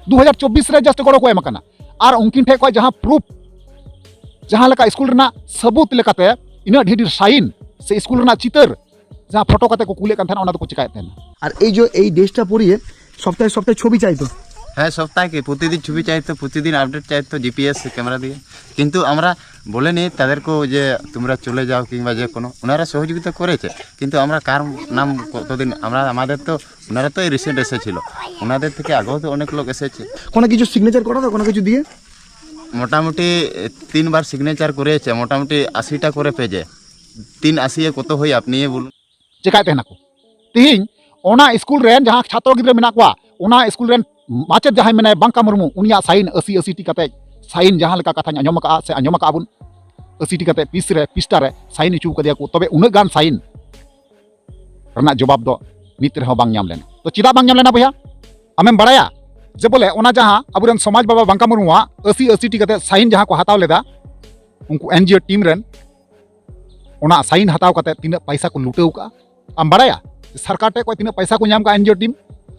ᱫᱩ ᱦᱟᱡᱟᱨ ᱪᱚᱵᱵᱤᱥ ᱨᱮ ᱡᱟᱥᱴ ᱜᱚᱲᱚ ᱠᱚ ᱮᱢ ᱟᱠᱟᱱᱟ᱾ ᱟᱨ ᱩᱱᱠᱤᱱ ᱴᱷᱮᱱ ᱠᱷᱚᱱ ᱡᱟᱦᱟᱸ ᱯᱨᱩᱯ, ᱡᱟᱦᱟᱸ ᱞᱮᱠᱟ ᱥᱠᱩᱞ ᱨᱮᱱᱟᱜ ᱥᱟᱹᱵᱩᱛ ᱞᱮᱠᱟᱛᱮ ᱤᱱᱟᱹᱜ ᱰᱷᱮᱨ ᱰᱷᱮᱨ ᱥᱟᱭᱤᱱ ᱥᱮ ᱥᱠᱩᱞ ᱨᱮᱱᱟᱜ ᱪᱤᱛᱟᱹᱨ ᱡᱟᱦᱟᱸ ᱯᱷᱳᱴᱳ ᱠᱟᱛᱮ ᱠᱚ ᱠᱩᱞᱮᱫ ᱠᱟᱱ ᱛᱟᱦᱮᱱᱟ, ᱚᱱᱟ ᱫᱚᱠᱚ ᱪᱮᱠᱟᱭᱮᱫ ᱛᱟᱦᱮᱱᱟ? আর এই যে এই ড্রেসটা পরিয়ে সপ্তাহে সপ্তাহে ছবি চাইতো। হ্যাঁ, সপ্তাহে কি প্রতিদিন ছবি চাইতো, প্রতিদিন আপডেট চাইতো, জিপিএস ক্যামেরা দিয়ে। কিন্তু আমরা বলিনি তাদেরকে যে তোমরা চলে যাও কিংবা যে কোনো, ওনারা সহযোগিতা করেছে। কিন্তু আমরা কার নাম কতদিন, আমরা, আমাদের তো, ওনারা তো এই রিসেন্ট এসেছিল, ওনাদের থেকে আগেও তো অনেক লোক এসেছে। কোনো কিছু সিগনেচার করা তো, কোনো কিছু দিয়ে? মোটামুটি তিনবার সিগনেচার করেছে, মোটামুটি আশিটা করে পেজে। তিন আশি এ কত হয় আপনি বলুন। ᱪᱮᱠᱟᱭᱮᱫ ᱛᱟᱦᱮᱱᱟᱠᱚ? ᱛᱤᱦᱤᱧ ᱚᱱᱟ ᱥᱠᱩᱞ ᱨᱮᱱ ᱡᱟᱦᱟᱸ ᱪᱷᱟᱛᱨᱚ ᱜᱤᱫᱽᱨᱟᱹ ᱢᱮᱱᱟᱜ ᱠᱚᱣᱟ, ᱚᱱᱟ ᱥᱠᱩᱞ ᱨᱮᱱ ᱢᱟᱪᱮᱫ ᱡᱟᱦᱟᱸᱭ ᱢᱮᱱᱟᱭᱟ ᱵᱟᱝᱠᱟ ᱢᱩᱨᱢᱩ, ᱩᱱᱤᱭᱟᱜ ᱥᱟᱭᱤᱱ ᱟᱹᱥᱤ ᱟᱹᱥᱤ ᱴᱤ ᱠᱟᱛᱮ, ᱥᱟᱭᱤᱱ ᱡᱟᱦᱟᱸ ᱞᱮᱠᱟ ᱠᱟᱛᱷᱟᱧ ᱟᱸᱡᱚᱢ ᱟᱠᱟᱫᱼᱟ ᱥᱮ ᱟᱸᱡᱚᱢ ᱟᱠᱟᱫᱼᱟ ᱵᱚᱱ, ᱟᱹᱥᱤ ᱴᱤ ᱠᱟᱛᱮ ᱯᱤᱥ ᱨᱮ, ᱯᱤᱥᱴᱟ ᱨᱮ ᱥᱟᱭᱤᱱ ᱦᱚᱪᱚ ᱠᱟᱫᱮᱭᱟ ᱠᱚ, ᱛᱚᱵᱮ ᱩᱱᱟᱹᱜ ᱜᱟᱱ ᱥᱟᱭᱤᱱ ᱨᱮᱱᱟᱜ ᱡᱚᱵᱟᱵ ᱫᱚ ᱱᱤᱛ ᱨᱮᱦᱚᱸ ᱵᱟᱝ ᱧᱟᱢ ᱞᱮᱱᱟ᱾ ᱛᱚ ᱪᱮᱫᱟᱜ ᱵᱟᱝ ᱧᱟᱢ ᱞᱮᱱᱟ ᱵᱚᱭᱦᱟ? ᱟᱢᱮᱢ ᱵᱟᱲᱟᱭᱟ ᱡᱮ ᱵᱚᱞᱮ ᱚᱱᱟ ᱡᱟᱦᱟᱸ ᱟᱵᱚᱨᱮᱱ ᱥᱚᱢᱟᱡᱽ ᱵᱟᱵᱟ ᱵᱟᱝᱠᱟ ᱢᱩᱨᱢᱩᱣᱟᱜ ᱟᱹᱥᱤ ᱟᱹᱥᱤ ᱴᱤ ᱠᱟᱛᱮ ᱥᱟᱭᱤᱱ ᱡᱟᱦᱟᱸ ᱠᱚ ᱦᱟᱛᱟᱣ ᱞᱮᱫᱟ, ᱩᱱᱠᱩ ᱮᱱᱡᱤᱳ ᱴᱤᱢ ᱨᱮᱱ ᱚᱱᱟ ᱥᱟᱭᱤᱱ ᱦᱟᱛᱟᱣ ᱠᱟᱛᱮ ᱛᱤᱱᱟᱹᱜ ᱯᱟᱭᱥᱟ ᱠᱚ ᱞᱩᱴᱟᱹᱣ ᱠᱟᱜᱼᱟ? ᱟᱢ ᱵᱟᱲᱟᱭᱟ ᱥᱚᱨᱠᱟᱨ ᱴᱷᱮᱱ ᱠᱷᱚᱱ ᱛᱤᱱᱟᱹᱜ ᱯᱟᱭᱥᱟ ᱠᱚ ᱧᱟᱢ ᱠᱟᱜᱼᱟ ᱮᱱᱡᱤᱳ ᱴᱤᱢ?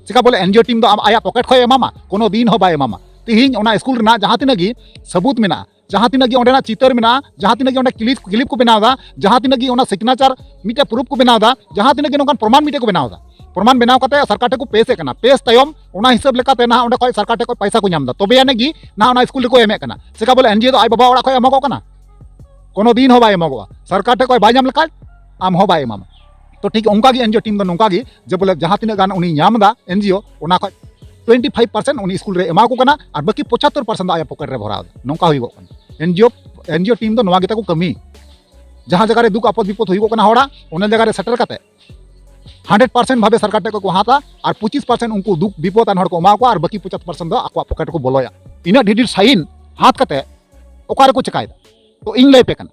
ᱪᱮᱠᱟ ᱵᱚᱞᱮ ᱮᱱᱡᱤᱳ ᱴᱤᱢ ᱫᱚ ᱟᱢ ᱟᱭᱟᱜ ᱯᱚᱠᱮᱴ ᱠᱷᱚᱱ ᱮᱢᱟᱢᱟ? ᱠᱳᱱᱳ ᱫᱤᱱ ᱦᱚᱸ ᱵᱟᱭ ᱮᱢᱟᱢᱟ᱾ ᱛᱮᱦᱮᱧ ᱚᱱᱟ ᱥᱠᱩᱞ ᱨᱮᱱᱟᱜ ᱡᱟᱦᱟᱸ ᱛᱤᱱᱟᱹᱜ ᱜᱮ ᱥᱟᱹᱵᱩᱛ ᱢᱮᱱᱟᱜᱼᱟ, ᱡᱟᱦᱟᱸ ᱛᱤᱱᱟᱹᱜ ᱜᱮ ᱚᱸᱰᱮᱱᱟᱜ ᱪᱤᱛᱟᱹᱨ ᱢᱮᱱᱟᱜᱼᱟ, ᱡᱟᱦᱟᱸ ᱛᱤᱱᱟᱹᱜ ᱜᱮ ᱚᱸᱰᱮ ᱠᱞᱤᱯ ᱠᱞᱤᱯ ᱠᱚ ᱵᱮᱱᱟᱣ ᱮᱫᱟ, ᱡᱟᱦᱟᱸ ᱛᱤᱱᱟᱹᱜ ᱜᱮ ᱚᱱᱟ ᱥᱤᱜᱽᱱᱮᱪᱟᱨ ᱢᱤᱫᱴᱮᱱ ᱯᱨᱩᱯᱷ ᱠᱚ ᱵᱮᱱᱟᱣ ᱮᱫᱟ, ᱡᱟᱦᱟᱸ ᱛᱤᱱᱟᱹᱜ ᱜᱮ ᱱᱚᱝᱠᱟᱱ ᱯᱨᱚᱢᱟᱱ ᱢᱤᱫᱴᱮᱱ ᱠᱚ ᱵᱮᱱᱟᱣ ᱮᱫᱟ, ᱯᱨᱚᱢᱟᱱ ᱵᱮᱱᱟᱣ ᱠᱟᱛᱮ ᱥᱚᱨᱠᱟᱨ ᱴᱷᱮᱱ ᱠᱚ ᱯᱮᱥ ᱮᱫ ᱠᱟᱱᱟ᱾ ᱯᱮᱥ ᱛᱟᱭᱚᱢ ᱚᱱᱟ ᱦᱤᱥᱟᱹᱵ ᱞᱮᱠᱟᱛᱮ ᱱᱟᱦᱟᱜ ᱚᱸᱰᱮ ᱠᱷᱚᱱ ᱥᱚᱨᱠᱟᱨ ᱴᱷᱮᱱ ᱠᱷᱚᱱ ᱯᱚᱭᱥᱟ ᱠᱚ ᱧᱟᱢ ᱮᱫᱟ, ᱛᱚᱵᱮ ᱟᱹᱱᱤᱡ ᱜᱮ ᱱᱟᱦᱟᱜ ᱚᱱᱟ ᱥᱠᱩᱞ ᱨᱮᱠᱚ ᱮᱢᱮᱫ ᱠᱟᱱᱟ᱾ ᱪᱮᱠᱟ ᱵᱚᱞᱮ ᱮᱱᱡᱤᱳ ᱫᱚ ᱟᱡ ᱵᱟᱵᱟ ᱚᱲᱟᱜ ᱠᱷᱚᱱ ᱮᱢᱚᱜᱚᱜ ᱠᱟᱱᱟ? ᱠᱳᱱᱳ ᱫᱤᱱ ᱦᱚᱸ ᱵᱟᱭ ᱮᱢᱚᱜᱚᱜᱼᱟ᱾ ᱥᱚᱨᱠᱟᱨ ᱴᱷᱮᱱ ᱠᱷᱚᱱ ᱵᱟᱭ ᱧᱟᱢ ᱞᱮᱠᱷᱟᱱ ᱟᱢ ᱦᱚᱸ ᱵᱟᱭ ᱮᱢᱟᱢᱟ᱾ ᱛᱚ ᱴᱷᱤᱠ ᱚᱱᱠᱟ ᱜᱮ ᱮᱱᱡᱤᱳ ᱴᱤᱢ ᱫᱚ ᱱᱚᱝᱠᱟ ᱜᱮ, ᱡᱮ ᱵᱚᱞᱮ ᱡᱟᱦᱟᱸ ᱛᱤᱱᱟᱹᱜ ᱜᱟᱱ ᱩᱱᱤ ᱧᱟᱢ ᱮᱫᱟ ᱮᱱᱡᱤᱳ, ᱚᱱᱟ ᱠᱷᱚᱱ ᱴᱩᱭᱮᱱᱴᱤ ᱯᱷᱟᱭᱤᱵᱷ ᱯᱟᱨᱥᱮᱱᱴ ᱩᱱᱤ ᱥᱠᱩᱞ ᱨᱮ ᱮᱢᱟ ᱠᱚ ᱠᱟᱱᱟ ᱟᱨ ᱵᱟᱹᱠᱤ ᱯᱚᱸᱪᱟᱛᱛᱳᱨ ᱯᱟᱨᱥᱮᱱᱴ ᱫᱚ ᱟᱭᱟᱜ ᱯᱚᱠᱮᱴ ᱨᱮ ᱵᱷᱚᱨᱟᱣ ᱮᱫᱟ᱾ ᱱᱚᱝᱠᱟ ᱦᱩᱭᱩᱜᱚᱜ ᱠᱟᱱᱟ᱾ ᱮᱱᱡᱤᱳ, ᱮᱱᱡᱤᱳ ᱴᱤᱢ ᱫᱚ ᱱᱚᱣᱟ ᱜᱮ ᱛᱟᱠᱚ ᱠᱟᱹᱢᱤ᱾ ᱡᱟᱦᱟᱸ ᱡᱟᱭᱜᱟ ᱨᱮ ᱫᱩᱠ ᱟᱯᱚᱫ ᱵᱤᱯᱚᱫ ᱦᱩᱭᱩᱜᱚᱜ ᱠᱟᱱᱟ ᱦᱚᱲᱟᱜ, ᱚᱱᱟ ᱡᱟᱭᱜᱟ ᱨᱮ ᱥᱮᱴᱮᱨ ᱠᱟᱛᱮ ᱦᱟᱱᱰᱨᱮᱰ ᱯᱟᱨᱥᱮᱱᱴ ᱵᱷᱟᱵᱮ ᱥᱚᱨᱠᱟᱨ ᱴᱷᱮᱱ ᱠᱚ ᱦᱟᱛᱟ ᱟᱨ ᱯᱚᱸᱪᱤᱥ ᱯᱟᱨᱥᱮᱱᱴ ᱩᱱᱠᱩ ᱫᱩᱠ ᱵᱤᱯᱚᱫ ᱟᱱ ᱦᱚᱲ ᱠᱚ ᱮᱢᱟ ᱠᱚᱣᱟ ᱟᱨ ᱵᱟᱹᱠᱤ ᱯᱚᱸᱪᱟᱥ ᱯᱟᱨᱥᱮᱱᱴ ᱫᱚ ᱟᱠᱚᱣᱟᱜ ᱯᱚᱠᱮᱴ ᱨᱮᱠᱚ ᱵᱚᱞᱚᱭᱟ᱾ ᱤᱱᱟᱹᱜ ᱰᱷᱮᱨ ᱰᱷᱮᱨ ᱥᱟᱭᱤᱱ ᱦᱟᱛ ᱠᱟᱛᱮ ᱚᱠᱟ ᱨᱮᱠᱚ ᱪᱮᱠᱟᱭᱮᱫᱟ? ᱛᱚ ᱤᱧ ᱞᱟᱹᱭ ᱯᱮ ᱠᱟᱱᱟ,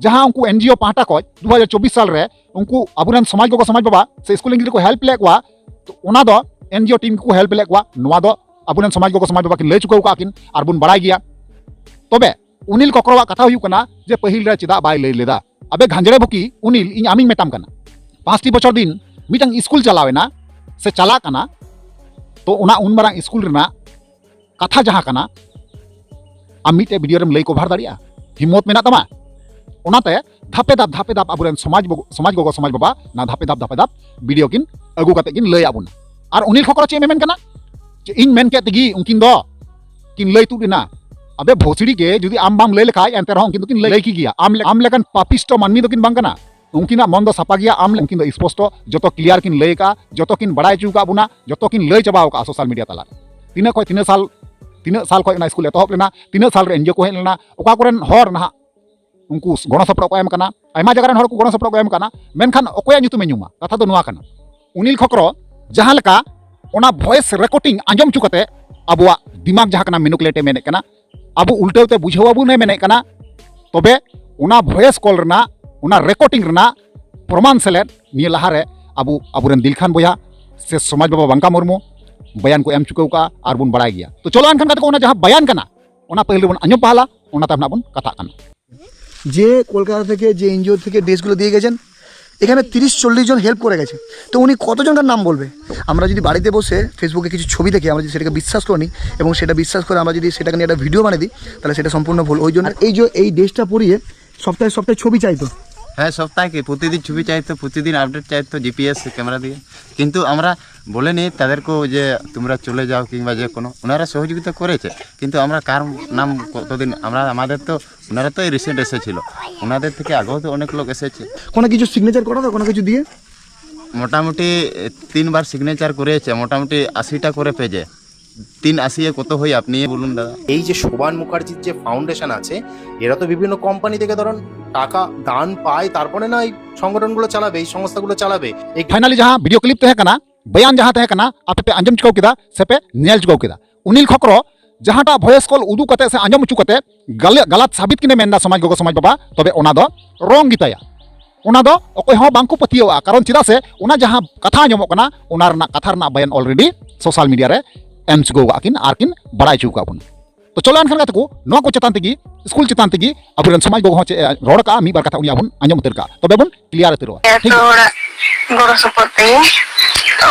ᱡᱟᱦᱟᱸ ᱩᱱᱠᱩ ᱮᱱᱡᱤᱳ ᱯᱟᱦᱴᱟ ᱠᱷᱚᱱ ᱫᱩ ᱦᱟᱡᱟᱨ ᱪᱚᱵᱵᱤᱥ ᱥᱟᱞ ᱨᱮ ᱩᱱᱠᱩ ᱟᱵᱚᱨᱮᱱ ᱥᱚᱢᱟᱡᱽ ᱜᱚᱜᱚ ᱥᱚᱢᱟᱡᱽ ᱵᱟᱵᱟ ᱥᱮ ᱥᱠᱩᱞ ᱤᱧ ᱜᱤᱫᱽᱨᱟᱹ ᱠᱚ ᱦᱮᱞᱯ ᱞᱮᱫ ᱠᱚᱣᱟ, ᱛᱚ ᱚᱱᱟ ᱫᱚ ᱮᱱᱡᱤᱳ ᱴᱤᱢ ᱜᱮᱠᱚ ᱦᱮᱞᱯ ᱞᱮᱫ ᱠᱚᱣᱟ᱾ ᱱᱚᱣᱟ ᱫᱚ ᱟᱵᱚᱨᱮᱱ ᱥᱚᱢᱟᱡᱽ ᱜᱚᱜᱚ ᱥᱚᱢᱟᱡᱽ ᱵᱟᱵᱟ ᱠᱤᱱ ᱞᱟᱹᱭ ᱪᱩᱠᱟᱹᱣ ᱠᱟᱜ ᱠᱤᱱ ᱟᱨ ᱵᱚᱱ ᱵᱟᱲᱟᱭ ᱜᱮᱭᱟ᱾ ᱛᱚᱵᱮ ᱩᱱᱤᱞ ᱠᱚᱠᱨᱚᱣᱟᱜ ᱠᱟᱛᱷᱟ ᱦᱩᱭᱩᱜ ᱠᱟᱱᱟ ᱡᱮ ᱯᱟᱹᱦᱤᱞ ᱨᱮ ᱪᱮᱫᱟᱜ ᱵᱟᱭ ᱞᱟᱹᱭ ᱞᱮᱫᱟ? ᱟᱵᱮ ᱜᱷᱟᱸᱡᱲᱮ ᱵᱷᱩᱠᱤ ᱩᱱᱤᱞ, ᱤᱧ ᱟᱢᱤᱧ ᱢᱮᱛᱟᱢ ᱠᱟᱱᱟ, ᱯᱟᱸᱪᱴᱤ ᱵᱚᱪᱷᱚᱨ ᱫᱤᱱ ᱢᱤᱫᱴᱟᱝ ᱥᱠᱩᱞ ᱪᱟᱞᱟᱣ ᱮᱱᱟ ᱥᱮ ᱪᱟᱞᱟᱜ ᱠᱟᱱᱟ, ᱛᱚ ᱚᱱᱟ ᱩᱱ ᱢᱟᱨᱟᱝ ᱥᱠᱩᱞ ᱨᱮᱱᱟᱜ ᱠᱟᱛᱷᱟ ᱡᱟᱦᱟᱸ ᱠᱟᱱᱟ, ᱟᱢ ᱢᱤᱫᱴᱮᱡ ᱵᱷᱤᱰᱤᱭᱳ ᱨᱮᱢ ᱞᱟᱹᱭ ᱠᱚᱵᱷᱟᱨ ᱫᱟᱲᱮᱭᱟᱜᱼᱟ? ᱦᱤᱢᱢᱚᱛ ᱢᱮᱱᱟᱜ ᱛᱟᱢᱟ? ᱚᱱᱟᱛᱮ ᱫᱷᱟᱯᱮ ᱫᱷᱟᱯ ᱫᱷᱟᱯᱮ ᱫᱷᱟᱯ ᱟᱵᱚᱨᱮᱱ ᱥᱚᱢᱟᱡᱽ ᱵᱚᱜᱚ-, ᱥᱚᱢᱟᱡᱽ ᱜᱚᱜᱚ ᱥᱚᱢᱟᱡᱽ ᱵᱟᱵᱟ ᱱᱟ ᱫᱷᱟᱯᱮ ᱫᱷᱟᱯ ᱫᱷᱟᱯᱮ ᱫᱷᱟᱯ ᱵᱷᱤᱰᱤᱭᱳ ᱠᱤᱱ ᱟᱹᱜᱩ ᱠᱟᱛᱮ ᱠᱤᱱ ᱞᱟᱹᱭ ᱟᱵᱚᱱᱟ᱾ ᱟᱨ ᱩᱱᱤᱞ ᱠᱷᱚᱠᱨᱚ ᱪᱮᱫ ᱮ ᱢᱮᱢᱮᱱ ᱠᱟᱱᱟ? ᱡᱮ ᱤᱧ ᱢᱮᱱ ᱠᱮᱫ ᱛᱮᱜᱮ ᱩᱱᱠᱤᱱ ᱫᱚ ᱠᱤᱱ ᱞᱟᱹᱭ ᱛᱩᱫ ᱮᱱᱟ᱾ ᱟᱵᱮ ᱵᱷᱳᱥᱲᱤ ᱜᱮ, ᱡᱩᱫᱤ ᱟᱢ ᱵᱟᱢ ᱞᱟᱹᱭ ᱞᱮᱠᱷᱟᱡ ᱮᱱᱛᱮ ᱨᱮᱦᱚᱸ ᱩᱱᱠᱤᱱ ᱫᱚᱠᱤᱱ ᱞᱟᱹᱭ ᱠᱮ ᱜᱮᱭᱟ᱾ ᱟᱢ ᱞᱮ-, ᱟᱢ ᱞᱮᱠᱟᱱ ᱯᱟᱯᱤᱥᱴᱚ ᱢᱟᱹᱱᱢᱤ ᱫᱚᱠᱤᱱ ᱵᱟᱝ ᱠᱟᱱᱟ᱾ ᱩᱱᱠᱤᱱᱟᱜ ᱢᱚᱱ ᱫᱚ ᱥᱟᱯᱟ ᱜᱮᱭᱟ᱾ ᱟᱢ ᱞᱮ-, ᱩᱱᱠᱤᱱ ᱫᱚ ᱥᱯᱚᱥᱴᱚ ᱡᱚᱛᱚ ᱠᱞᱤᱭᱟᱨ ᱠᱤᱱ ᱞᱟᱹᱭ ᱟᱠᱟᱫᱼᱟ, ᱡᱚᱛᱚ ᱠᱤᱱ ᱵᱟᱲᱟᱭ ᱦᱚᱪᱚ ᱟᱠᱟᱫ ᱵᱚᱱᱟ, ᱡᱚᱛᱚ ᱠᱤᱱ ᱞᱟᱹᱭ ᱪᱟᱵᱟ ᱟᱠᱟᱫᱼᱟ ᱥᱳᱥᱟᱞ ᱢᱤᱰᱤᱭᱟ ᱛᱟᱞᱟᱨᱮ᱾ ᱛᱤᱱᱟᱹᱜ ᱠᱷᱚᱱ ᱛᱤᱱᱟᱹᱜ ᱥᱟᱞ, ᱛᱤᱱᱟᱹᱜ ᱥᱟᱞ ᱠᱷᱚᱱ ᱚᱱᱟ ᱥᱠᱩᱞ ᱮᱛᱚᱦᱚᱵ ᱞᱮᱱᱟ, ᱛᱤᱱᱟᱹᱜ ᱥᱟᱞ ᱨᱮ ᱮᱱᱡᱤᱳ ᱠᱚ ᱦᱮᱡ ᱞᱮᱱᱟ, ᱚᱠᱟ ᱠᱚᱨᱮᱱ ᱦᱚᱲ ᱱᱟᱦᱟᱜ ᱩᱱᱠᱩ ᱜᱚᱲᱚ ᱥᱚᱯᱚᱦᱚᱫ ᱠᱚ ᱮᱢ ᱠᱟᱱᱟ, ᱟᱭᱢᱟ ᱡᱟᱭᱜᱟ ᱨᱮᱱ ᱦᱚᱲ ᱠᱚ ᱜᱚᱲᱚ ᱥᱚᱯᱚᱦᱚᱫ ᱠᱚ ᱮᱢ ᱠᱟᱱᱟ, ᱢᱮᱱᱠᱷᱟᱱ ᱚᱠᱚᱭᱟᱜ ᱧᱩᱛᱩᱢᱮ ᱧᱩᱢᱟ? ᱠᱟᱛᱷᱟ ᱫᱚ ᱱᱚᱣᱟ ᱠᱟᱱᱟ, ᱩᱱᱤᱞ ᱠᱷᱚᱠᱨᱚ ᱡᱟᱦᱟᱸ ᱞᱮᱠᱟ ᱚᱱᱟ ᱵᱷᱚᱭᱮᱥ ᱨᱮᱠᱚᱨᱰᱤᱝ ᱟᱸᱡᱚᱢ ᱦᱚᱪᱚ ᱠᱟᱛᱮ ᱟᱵᱚᱣᱟᱜ ᱫᱤᱢᱟᱜᱽ ᱡᱟᱦᱟᱸ ᱠᱟᱱᱟ ᱢᱮᱱᱩᱯᱩᱞᱮᱴ ᱮ ᱢᱮᱱᱮᱫ ᱠᱟᱱᱟ, ᱟᱵᱚ ᱩᱞᱴᱟᱹᱣ ᱛᱮ ᱵᱩᱡᱷᱟᱹᱣ ᱟᱵᱚᱱ ᱮ ᱢᱮᱱᱮᱫ ᱠᱟᱱᱟ, ᱛᱚᱵᱮ ᱚᱱᱟ ᱵᱷᱚᱭᱮᱥ ᱠᱚᱞ ᱨᱮᱱᱟᱜ, ᱚᱱᱟ ᱨᱮᱠᱚᱨᱰᱤᱝ ᱨᱮᱱᱟᱜ ᱯᱨᱚᱢᱟᱱ ᱥᱮᱞᱮᱫ ᱱᱤᱭᱟᱹ ᱞᱟᱦᱟᱨᱮ ᱟᱵᱚ, ᱟᱵᱚᱨᱮᱱ ᱫᱤᱞᱠᱷᱟᱱ ᱵᱚᱭᱦᱟ ᱥᱮ ᱥᱚᱢᱟᱡᱽ ᱵᱟᱵᱟ ᱵᱟᱝᱠᱟ ᱢᱩᱨᱢᱩ ᱵᱟᱭᱟᱱ ᱠᱚ ᱮᱢ ᱪᱩᱠᱟᱹᱣ ᱠᱟᱜᱼᱟ ᱟᱨ ᱵᱚᱱ ᱵᱟᱲᱟᱭ ᱜᱮᱭᱟ᱾ ᱛᱚ ᱪᱚᱞᱚ ᱮᱱᱠᱷᱟᱱ ᱠᱟᱛᱮ ᱠᱚ ᱚᱱᱟ ᱡᱟᱦᱟᱸ ᱵᱟᱭᱟᱱ ᱠᱟᱱᱟ, ᱚᱱᱟ ᱯᱟᱹᱦᱤᱞ ᱨᱮᱵᱚᱱ ᱟᱸᱡᱚᱢ ᱯᱟᱦᱞᱟ, ᱚᱱᱟ ᱛᱟᱭᱚᱢ ᱱᱟᱜ ᱵᱚᱱ ᱠᱟᱛᱷᱟᱜ ᱠᱟᱱᱟ᱾ ᱡᱮ কলকাতা থেকে যে এনজিও থেকে ড্রেসগুলো দিয়ে গেছেন, এখানে তিরিশ চল্লিশ জন হেল্প করে গেছে। তো উনি কতজনকার নাম বলবে? আমরা যদি বাড়িতে বসে ফেসবুকে কিছু ছবি দেখে আমরা যদি সেটাকে বিশ্বাস করে নিই এবং সেটা বিশ্বাস করে আমরা যদি সেটাকে নিয়ে একটা ভিডিও বানিয়ে দিই, তাহলে সেটা সম্পূর্ণ ভুল। ওই জন্য এই যে এই ড্রেসটা পরিয়ে সপ্তাহে সপ্তাহে ছবি চাইতো। হ্যাঁ, সপ্তাহে কি প্রতিদিন ছবি চাইতো, প্রতিদিন আপডেট চাইতো জিপিএস ক্যামেরা দিয়ে। কিন্তু আমরা বলে নিই তাদেরকেও যে তোমরা চলে যাও কিংবা যে কোনো, ওনারা সহযোগিতা করেছে। কিন্তু আমরা কার নাম কতদিন, আমরা আমাদের তো, ওনারা তো এই রিসেন্ট এসেছিল, ওনাদের থেকে আগেও তো অনেক লোক এসেছে। কোনো কিছু সিগনেচার করা তো, কোনো কিছু দিয়ে? মোটামুটি তিনবার সিগনেচার করেছে, মোটামুটি আশিটা করে পেজে। তিন আশি কত হয় আপনি বলুন দাদা। এই যে শোভন মুখার্জির যে ফাউন্ডেশন আছে, এরা তো বিভিন্ন কোম্পানি থেকে ধরুন টাকা দান পায়, তারপরে না এই সংগঠনগুলো চালাবে, এই সংস্থাগুলো চালাবে। এই ফাইনালি ᱡᱟᱦᱟᱸ ᱵᱷᱤᱰᱤᱭᱳ ᱠᱞᱤᱯ ᱛᱟᱦᱮᱸ ᱠᱟᱱᱟ, ᱵᱚᱭᱟᱱ ᱡᱟᱦᱟᱸ ᱛᱟᱦᱮᱸ ᱠᱟᱱᱟ, ᱟᱯᱮ ᱯᱮ ᱟᱸᱡᱚᱢ ᱪᱩᱠᱟᱹᱣ ᱠᱮᱫᱟ ᱥᱮ ᱯᱮ ᱧᱮᱞ ᱪᱩᱠᱟᱹᱣ ᱠᱮᱫᱟ᱾ ᱩᱱᱤᱞ ᱠᱷᱚᱠᱨᱚ ᱡᱟᱦᱟᱸᱴᱟᱜ ᱵᱷᱚᱭᱮᱥ ᱠᱚᱞ ᱩᱫᱩᱜ ᱠᱟᱛᱮ ᱥᱮ ᱟᱸᱡᱚᱢ ᱦᱚᱪᱚ ᱠᱟᱛᱮ ᱜᱟᱞ- ᱜᱟᱞᱟᱛ ᱥᱟᱵᱤᱛ ᱠᱤᱱᱮ ᱢᱮᱱᱫᱟ ᱥᱚᱢᱟᱡᱽ ᱜᱚᱜᱚ ᱥᱚᱢᱟᱡᱽ ᱵᱟᱵᱟ, ᱛᱚᱵᱮ ᱚᱱᱟ ᱫᱚ ᱨᱚᱝ ᱜᱮᱛᱟᱭᱟ᱾ ᱚᱱᱟ ᱫᱚ ᱚᱠᱚᱭ ᱦᱚᱸ ᱵᱟᱝᱠᱚ ᱯᱟᱹᱛᱭᱟᱹᱣᱟᱜᱼᱟ᱾ ᱠᱟᱨᱚᱱ ᱪᱮᱫᱟᱜ ᱥᱮ ᱚᱱᱟ ᱡᱟᱦᱟᱸ ᱠᱟᱛᱷᱟ ᱟᱸᱡᱚᱢᱚᱜ ᱠᱟᱱᱟ, ᱚᱱᱟ ᱨᱮᱱᱟᱜ ᱠᱟᱛᱷᱟ ᱨᱮᱱᱟᱜ ᱵᱚᱭᱟᱱ ᱚᱞᱨᱮᱰᱤ ᱥᱳᱥᱟᱞ ᱢᱤᱰᱤᱭᱟ ᱨᱮ ᱮᱢ ᱪᱩᱠᱟᱹᱣ ᱠᱟᱜᱼᱟ ᱠᱤᱱ ᱟᱨ ᱠᱤᱱ ᱵᱟᱲᱟᱭ ᱦᱚᱪᱚ ᱠᱟᱜ ᱵᱚᱱᱟ᱾ ᱛᱚ ᱪᱚᱞᱚ ᱮᱱᱠᱷᱟᱱ ᱜᱟᱛᱮ ᱠᱚ, ᱱᱚᱣᱟ ᱠᱚ ᱪᱮᱛᱟᱱ ᱛᱮᱜᱮ, ᱥᱠᱩᱞ ᱪᱮᱛᱟᱱ ᱛᱮᱜᱮ ᱟᱵᱚᱨᱮᱱ ᱥᱚᱢᱟᱡᱽ ᱜᱚᱜᱚ ᱦᱚᱸ ᱪᱮᱫ ᱮ ᱨᱚᱲ ᱠᱟᱜᱼᱟ, ᱢᱤᱫ ᱵᱟᱨ ᱠᱟᱛᱷᱟ ᱩᱱᱤ ᱟᱵᱚᱱ ᱟᱸᱡᱚᱢ ᱩᱛᱟᱹᱨ ᱠᱟᱜᱼᱟ, ᱛᱚᱵᱮ ᱵᱚᱱ ᱠᱞᱤᱭᱟᱨ ᱩᱛᱟᱹᱨᱚᱜᱼᱟ᱾ ᱴᱷᱤᱠ ᱡᱚᱛᱚ ᱜᱮᱭᱟ? ᱦᱚᱲᱟᱜ ᱜᱚᱲᱚ ᱥᱚᱯᱚᱦᱚᱫ ᱛᱮᱜᱮ᱾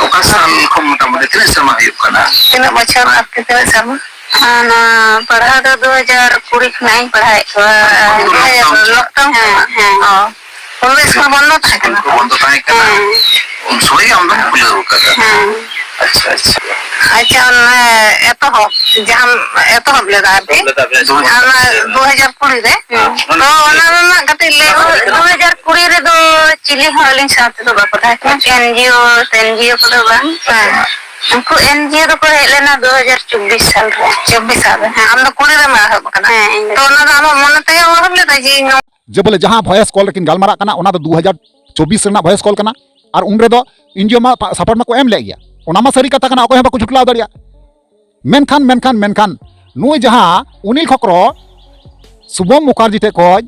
ᱚᱠᱟ ᱥᱟᱞ ᱠᱷᱚᱱ ᱢᱚᱴᱟᱢᱩᱴᱤ ᱛᱤᱱᱟᱹᱜ ᱥᱮᱨᱢᱟ ᱦᱩᱭᱩᱜ ᱠᱟᱱᱟ? ᱛᱤᱱᱟᱹᱜ ᱵᱚᱪᱷᱚᱨ ᱟᱨᱠᱤ ᱛᱤᱱᱟᱹᱜ ᱥᱮᱨᱢᱟ? ᱟᱨ ᱱᱚᱣᱟ ᱯᱟᱲᱦᱟᱣ ᱫᱚ ᱫᱩ ᱦᱟᱡᱟᱨ ᱠᱩᱲᱤ ᱠᱷᱚᱱᱟᱜ ᱤᱧ ᱯᱟᱲᱦᱟᱣᱮᱫ ᱠᱚᱣᱟ᱾ ᱩᱱ ᱫᱚ lockdown ᱪᱟᱞᱟᱜ ᱦᱮᱸ, ᱦᱮᱸ᱾ ᱚ᱾ ᱩᱱ ᱫᱚ ᱥᱠᱩᱞ ᱵᱚᱱᱫᱚ ᱛᱟᱦᱮᱸ ᱠᱟᱱᱟ᱾ ᱥᱠᱩᱞ ᱠᱚ ᱵᱚᱱᱫᱚ ᱛᱟᱦᱮᱸ ᱠᱟᱱᱟ᱾ ᱦᱮᱸ᱾ ᱩᱱ ᱥᱚᱢᱚᱭ ᱜᱮ ᱟᱢ ᱫᱚᱢ ᱠᱷᱩᱞᱟᱹᱣ ᱠᱟᱫᱟ᱾ ᱦᱮᱸ᱾ ᱟᱪᱪᱷᱟ, ᱟᱪᱪᱷᱟ᱾ ᱟᱪᱪᱷᱟ, ᱚᱱᱟ ᱮᱛᱚᱦᱚᱵ, ᱡᱟᱦᱟᱸ ᱮᱛᱚᱦᱚᱵ ᱞᱮᱫᱟ ᱟᱨᱠᱤ, ᱫᱩ ᱦᱟᱡᱟᱨ ᱚᱱᱟ ᱫᱩ ᱦᱟᱡᱟᱨ ᱠᱩᱲᱤ ᱨᱮ᱾ ᱦᱮᱸ᱾ ᱛᱚ ᱚᱱᱟ ᱨᱮᱱᱟᱜ ᱠᱟᱹᱴᱤᱡ ᱞᱟᱹᱭ ᱵᱚᱱ᱾ ᱫᱩ ᱦᱟᱡᱟᱨ ᱠᱩᱲᱤ ᱨᱮᱫᱚ ᱪᱤᱞᱤ ᱦᱚᱸ ᱟᱹᱞᱤᱧ ᱥᱟᱶ ᱛᱮᱫᱚ ᱵᱟᱠᱚ ᱛᱟᱦᱮᱸ ᱠᱟᱱᱟ, ᱮᱱᱡᱤᱳ ᱮᱱᱡᱤᱳ ᱠᱚᱫᱚ ᱵᱟᱝ᱾ ᱦᱮᱸ᱾ ᱩᱱᱠᱩ ᱮᱱᱡᱤᱳ ᱫᱚᱠᱚ ᱦᱮᱡ ᱞᱮᱱᱟ ᱫᱩ ᱦᱟᱡᱟᱨ ᱪᱚᱵᱵᱤᱥ ᱥᱟᱞ ᱨᱮ᱾ ᱪᱚᱵᱵᱤᱥ ᱥᱟᱞ ᱨᱮ᱾ ᱦᱮᱸ, ᱟᱢ ᱫᱚ ᱠᱩᱲᱤ ᱨᱮᱢ ᱮᱦᱚᱵ ᱟᱠᱟᱱᱟ᱾ ᱦᱮᱸ, ᱤᱧ ᱫᱚ᱾ ᱛᱚ ᱚᱱᱟ ᱫᱚ ᱟᱢᱟᱜ ᱢᱚᱱᱮ ᱛᱮᱜᱮᱢ ᱮᱦᱚᱵ ᱞᱮᱫᱟ ᱡᱮ ᱤᱧ ᱱᱚᱣᱟ ᱡᱮ ᱵᱚᱞᱮ ᱡᱟᱦᱟᱸ ᱵᱷᱚᱭᱮᱥ ᱠᱚᱞ ᱨᱮᱠᱤᱱ ᱜᱟᱞᱢᱟᱨᱟᱜ ᱠᱟᱱᱟ, ᱚᱱᱟ ᱫᱚ ᱫᱩ ᱦᱟᱡᱟᱨ ᱪᱚᱵᱵᱤᱥ ᱨᱮᱱᱟᱜ ᱵᱷᱚᱭᱮᱥ ᱠᱚᱞ ᱠᱟᱱᱟ᱾ ᱟᱨ ᱩᱱ ᱨᱮᱫᱚ ᱮᱱᱡᱤᱳ ᱢᱟ ᱯᱟ- ᱥᱟᱯᱳᱨᱴ ᱢᱟᱠᱚ ᱮᱢ ᱞᱮᱫ ᱜᱮᱭᱟ, ᱚᱱᱟ ᱢᱟ ᱥᱟᱹᱨᱤ ᱠᱟᱛᱷᱟ ᱠᱟᱱᱟ, ᱚᱠᱚᱭ ᱦᱚᱸ ᱵᱟᱠᱚ ᱡᱷᱩᱴᱞᱟᱣ ᱫᱟᱲᱮᱭᱟᱜᱼᱟ᱾ ᱢᱮᱱᱠᱷᱟᱱ ᱢᱮᱱᱠᱷᱟᱱ ᱢᱮᱱᱠᱷᱟᱱ ᱱᱩᱭ ᱡᱟᱦᱟᱸ ᱩᱱᱤᱞ ᱠᱷᱚᱠᱨᱚ ᱥᱩᱵᱷᱚᱢ ᱢᱩᱠᱷᱟᱨᱡᱤ ᱴᱷᱮᱡ ᱠᱷᱚᱡ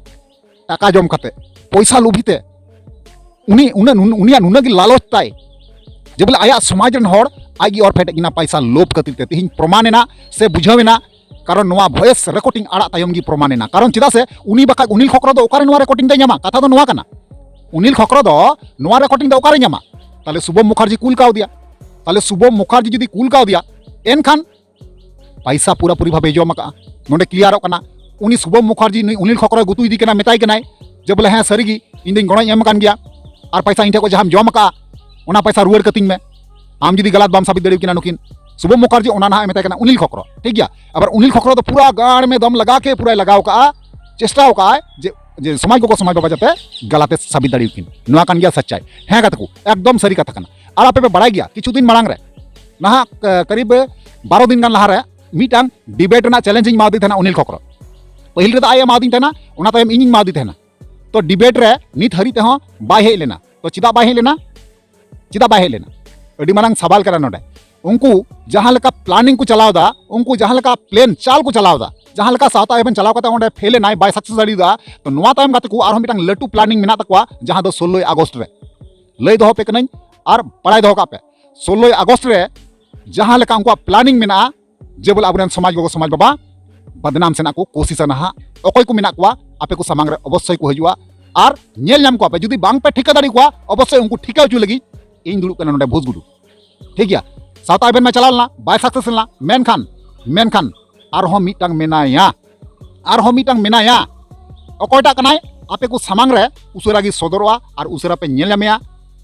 ᱴᱟᱠᱟ ᱡᱚᱢ ᱠᱟᱛᱮ, ᱯᱚᱭᱥᱟ ᱞᱩᱵᱷᱤ ᱛᱮ, ᱩᱱᱤ ᱩᱱᱟᱹᱜ ᱩᱱᱤᱭᱟᱜ ᱱᱩᱱᱟᱹᱜ ᱜᱮ ᱞᱟᱞᱚᱪ ᱛᱟᱭ ᱡᱮ ᱵᱚᱞᱮ ᱟᱭᱟᱜ ᱥᱚᱢᱟᱡᱽ ᱨᱮᱱ ᱦᱚᱲ ᱟᱡ ᱜᱮ ᱚᱨ ᱯᱷᱮᱰᱮᱫ ᱠᱤᱱᱟ ᱯᱚᱭᱥᱟ ᱞᱳᱵᱷ ᱠᱷᱟᱹᱛᱤᱨ ᱛᱮ᱾ ᱛᱮᱦᱮᱧ ᱯᱨᱚᱢᱟᱱ ᱮᱱᱟ ᱥᱮ ᱵᱩᱡᱷᱟᱹᱣ ᱮᱱᱟ, ᱠᱟᱨᱚᱱ ᱱᱚᱣᱟ ᱵᱷᱚᱭᱮᱥ ᱨᱮᱠᱚᱨᱰᱤᱝ ᱟᱲᱟᱜ ᱛᱟᱭᱚᱢ ᱜᱮ ᱯᱨᱚᱢᱟᱱ ᱮᱱᱟ᱾ ᱠᱟᱨᱚᱱ ᱪᱮᱫᱟᱜ ᱥᱮ ᱩᱱᱤ ᱵᱟᱠᱷᱟᱡ ᱩᱱᱤᱞ ᱠᱷᱚᱠᱨᱚ ᱫᱚ ᱚᱠᱟᱨᱮ ᱱᱚᱣᱟ ᱨᱮᱠᱚᱨᱰᱤᱝ ᱫᱚᱭ ᱧᱟᱢᱟ? ᱠᱟᱛᱷᱟ ᱫᱚ ᱱᱚᱣᱟ ᱠᱟᱱᱟ᱾ ᱚᱱᱤᱞ ᱠᱷᱚᱠᱨᱚ ᱫᱚ ᱱᱚᱣᱟ ᱨᱮᱠᱚᱨᱰᱤᱝ ᱫᱚ ᱚᱠᱟᱨᱮ ᱧᱟᱢᱟ? ᱛᱟᱦᱞᱮ ᱥᱩᱵᱷᱚᱢ ᱢᱩᱠᱷᱟᱨᱡᱤ ᱠᱩᱞ ᱠᱟᱣᱫᱮᱭᱟ᱾ ᱛᱟᱦᱞᱮ ᱥᱩᱵᱷᱚᱢ ᱢᱩᱠᱷᱟᱨᱡᱤ ᱡᱩᱫᱤ ᱠᱩᱞ ᱠᱟᱣᱫᱮᱭᱟ, ᱮᱱᱠᱷᱟᱱ ᱯᱟᱭᱥᱟ ᱯᱩᱨᱟᱹᱯᱩᱨᱤ ᱵᱷᱟᱵᱮ ᱡᱚᱢ ᱟᱠᱟᱜᱼᱟ᱾ ᱱᱚᱰᱮ ᱠᱞᱤᱭᱟᱨᱚᱜ ᱠᱟᱱᱟ, ᱩᱱᱤ ᱥᱩᱵᱷᱚᱢ ᱢᱩᱠᱷᱟᱨᱡᱤ ᱱᱩᱭ ᱚᱱᱤᱞ ᱠᱷᱚᱠᱨᱚᱭ ᱜᱩᱛᱩ ᱤᱫᱤ ᱠᱟᱱᱟ, ᱢᱮᱛᱟᱭ ᱠᱟᱱᱟᱭ ᱡᱮ, ᱵᱚᱞᱮ, "ᱦᱮᱸ, ᱥᱟᱹᱨᱤᱜᱮ ᱤᱧ ᱫᱚᱧ ᱜᱚᱲᱚᱧ ᱮᱢ ᱟᱠᱟᱱ ᱜᱮᱭᱟ, ᱟᱨ ᱯᱟᱭᱥᱟ ᱤᱧ ᱴᱷᱮᱱ ᱠᱷᱚᱱ ᱡᱟᱦᱟᱸᱢ ᱡᱚᱢ ᱟᱠᱟᱜᱼᱟ, ᱚᱱᱟ ᱯᱟᱭᱥᱟ ᱨᱩᱣᱟᱹᱲ ᱠᱟᱹᱛᱤᱧ ᱢᱮ᱾ ᱟᱢ ᱡᱩᱫᱤ ᱜᱟᱞᱟᱛ ᱵᱟᱢ ᱥᱟᱵᱤᱛ ᱫᱟᱲᱮᱭᱟᱠᱤᱱᱟ ᱱᱩᱠᱤᱱ᱾" ᱥᱩᱵᱷᱚᱢ ᱢᱩᱠᱷᱟᱨᱡᱤ ᱚᱱᱟ ᱱᱟᱦᱟᱜ ᱮ ᱢᱮᱛᱟᱭ ᱠᱟᱱᱟ ᱚᱱᱤᱞ ᱠᱷᱚᱠᱨᱚ, ᱴᱷᱤᱠ ᱜᱮᱭᱟ? ᱟᱵᱟᱨ ᱚᱱᱤᱞ ᱠᱷᱚᱠᱨᱚ ᱫᱚ ᱯᱩᱨᱟᱹ ᱜᱟᱲ ᱢᱮ ᱫᱚᱢ ᱞᱟᱜᱟ ᱠᱮ ᱯᱩᱨᱟᱹᱭ ᱞᱟᱜᱟᱣ ᱠᱟᱜᱼᱟ, ᱪᱮᱥᱴᱟᱣ ᱠᱟᱜᱼᱟᱭ ᱡᱮ, ᱡᱮ ᱥᱚᱢᱟᱡᱽ ᱜᱚᱜᱚ, ᱥᱚᱢᱟᱡᱽ ᱵᱟᱵᱟ ᱡᱟᱛᱮ ᱜᱟᱞᱟᱛᱮ ᱥᱟᱵᱤᱛ ᱫᱟᱲᱮᱭᱟᱠᱤᱱ᱾ ᱱᱚᱣᱟ ᱠᱟᱱ ᱜᱮᱭᱟ ᱥᱟᱪᱪᱟᱭ᱾ ᱦᱮᱸ ᱜᱟᱛᱮ ᱠᱚ, ᱮᱠᱫᱚᱢ ᱥᱟᱹᱨᱤ ᱠᱟᱛᱷᱟ ᱠᱟᱱᱟ᱾ ᱟᱨ ᱟᱯᱮ ᱯᱮ ᱵᱟᱲᱟᱭ ᱜᱮᱭᱟ, ᱠᱤᱪᱷᱩ ᱫᱤᱱ ᱢᱟᱲᱟᱝ ᱨᱮ, ᱱᱟᱦᱟᱜ, ᱮ, ᱠᱟᱨᱤᱵ ᱵᱟᱨᱚ ᱫᱤᱱ ᱜᱟᱱ ᱞᱟᱦᱟᱨᱮ ᱢᱤᱫᱴᱟᱝ ᱰᱤᱵᱮᱴ ᱨᱮᱱᱟᱜ ᱪᱮᱞᱮᱧᱡᱽ ᱤᱧ ᱮᱢᱟᱣᱟᱫᱮ ᱛᱟᱦᱮᱱᱟ ᱚᱱᱤᱞ ᱠᱷᱚᱠᱨᱚ᱾ ᱯᱟᱹᱦᱤᱞ ᱨᱮᱫᱚ ᱟᱡ ᱮ ᱮᱢᱟᱣᱟᱫᱤᱧ ᱛᱟᱦᱮᱱᱟ, ᱚᱱᱟ ᱛᱟᱭᱚᱢ ᱤᱧᱤᱧ ᱮᱢᱟᱣᱟᱫᱮ ᱛᱟᱦᱮᱱᱟ᱾ ᱛᱚ ᱰᱤᱵᱮᱴ ᱨᱮ ᱱᱤᱛ ᱦᱟᱹᱨᱤᱡ ᱛᱮᱦᱚᱸ ᱵᱟᱭ ᱦᱮᱡ ᱞᱮᱱᱟ᱾ ᱛᱚ ᱪᱮᱫᱟᱜ ᱵᱟᱭ ᱦᱮᱡ ᱞᱮᱱᱟ? ᱪᱮᱫᱟᱜ ᱵᱟᱭ ᱦᱮᱡ ᱞᱮᱱᱟ? ᱟᱹᱰᱤ ᱢᱟᱨᱟᱝ ᱥᱟᱵᱟᱞ ᱠᱟᱱᱟ ᱱᱚᱰᱮ᱾ ᱩᱱᱠᱩ ᱡᱟᱦᱟᱸ ᱞᱮᱠᱟ ᱯᱞᱟᱱᱤᱝ ᱠᱚ ᱪᱟᱞᱟᱣ ᱮᱫᱟ, ᱩᱱᱠᱩ ᱡᱟᱦᱟᱸ ᱞᱮᱠᱟ ᱯᱞᱮᱱ ᱪᱟᱞ ᱠᱚ ᱪᱟᱞᱟᱣ ᱮᱫᱟ, ᱡᱟᱦᱟᱸ ᱞᱮᱠᱟ ᱥᱟᱶᱛᱟ ᱮᱵᱷᱮᱱ ᱪᱟᱞᱟᱣ ᱠᱟᱛᱮ ᱚᱸᱰᱮ ᱯᱷᱮᱞ ᱮᱱᱟᱭ, ᱵᱟᱭ ᱥᱟᱠᱥᱮᱥ ᱫᱟᱲᱮᱭᱟᱫᱟ, ᱛᱚ ᱱᱚᱣᱟ ᱛᱟᱭᱚᱢ ᱜᱟᱛᱮ ᱠᱚ ᱟᱨᱦᱚᱸ ᱢᱤᱫᱴᱟᱝ ᱞᱟᱹᱴᱩ ᱯᱞᱟᱱᱤᱝ ᱢᱮᱱᱟᱜ ᱛᱟᱠᱚᱣᱟ, ᱡᱟᱦᱟᱸ ᱫᱚ ᱥᱳᱞᱞᱳᱭ ᱟᱜᱚᱥᱴ ᱨᱮ᱾ ᱞᱟᱹᱭ ᱫᱚᱦᱚ ᱯᱮ ᱠᱟᱹᱱᱟᱹᱧ ᱟᱨ ᱵᱟᱲᱟᱭ ᱫᱚᱦᱚ ᱠᱟᱜ ᱯᱮ, ᱥᱳᱞᱞᱳᱭ ᱟᱜᱚᱥᱴ ᱨᱮ ᱡᱟᱦᱟᱸ ᱞᱮᱠᱟ ᱩᱱᱠᱩᱣᱟᱜ ᱯᱞᱟᱱᱤᱝ ᱢᱮᱱᱟᱜᱼᱟ, ᱡᱮ ᱵᱚᱞᱮ ᱟᱵᱚᱨᱮᱱ ᱥᱚᱢᱟᱡᱽ ᱜᱚᱜᱚ, ᱥᱚᱢᱟᱡᱽ ᱵᱟᱵᱟ ᱵᱟᱫᱱᱟᱢ ᱥᱮᱱᱟᱜ ᱠᱚ ᱠᱳᱥᱤᱥᱟ ᱱᱟᱦᱟᱜ᱾ ᱚᱠᱚᱭ ᱠᱚ ᱢᱮᱱᱟᱜ ᱠᱚᱣᱟ, ᱟᱯᱮ ᱠᱚ ᱥᱟᱢᱟᱝ ᱨᱮ ᱚᱵᱚᱥᱥᱳᱭ ᱠᱚ ᱦᱤᱡᱩᱜᱼᱟ ᱟᱨ ᱧᱮᱞ ᱧᱟᱢ ᱠᱚᱣᱟ ᱯᱮ᱾ ᱡᱩᱫᱤ ᱵᱟᱝ ᱯᱮ ᱴᱷᱤᱠᱟᱹ ᱫᱟᱲᱮ ᱠᱚᱣᱟ, ᱚᱵᱚᱥᱥᱳᱭ ᱩᱱᱠᱩ ᱴᱷᱤᱠᱟᱹ ᱦᱚᱪᱚ ᱞᱟᱹᱜᱤᱫ ᱤᱧ ᱫᱩᱲᱩᱵ ᱠᱟᱱᱟ ᱱᱚᱰᱮ ᱵᱷᱩᱥᱜᱩᱰᱩ, ᱴᱷᱤᱠ ᱜᱮᱭᱟ? ᱥᱟᱶᱛᱟ ᱮᱵᱷᱮᱱ ᱢᱟ ᱪᱟᱞᱟᱣ ᱞᱮᱱᱟ, ᱵᱟᱭ ᱥᱟᱠᱥᱮᱥ ᱞᱮᱱᱟ, ᱢᱮᱱᱠᱷᱟᱱ, ᱢᱮᱱᱠᱷᱟᱱ ᱟᱨᱦᱚᱸ ᱢᱤᱫᱴᱟᱝ ᱢᱮᱱᱟᱭᱟ, ᱟᱨᱦᱚᱸ ᱢᱤᱫᱴᱟᱝ ᱢᱮᱱᱟᱭᱟ᱾ ᱚᱠᱚᱭᱴᱟᱜ ᱠᱟᱱᱟᱭ? ᱟᱯᱮ ᱠᱚ ᱥᱟᱢᱟᱝ ᱨᱮ ᱩᱥᱟᱹᱨᱟ ᱜᱮ ᱥᱚᱫᱚᱨᱚᱜᱼᱟ ᱟᱨ ᱩᱥᱟᱹᱨᱟ ᱯᱮ ᱧᱮᱞ ᱧᱟᱢᱮᱭᱟ᱾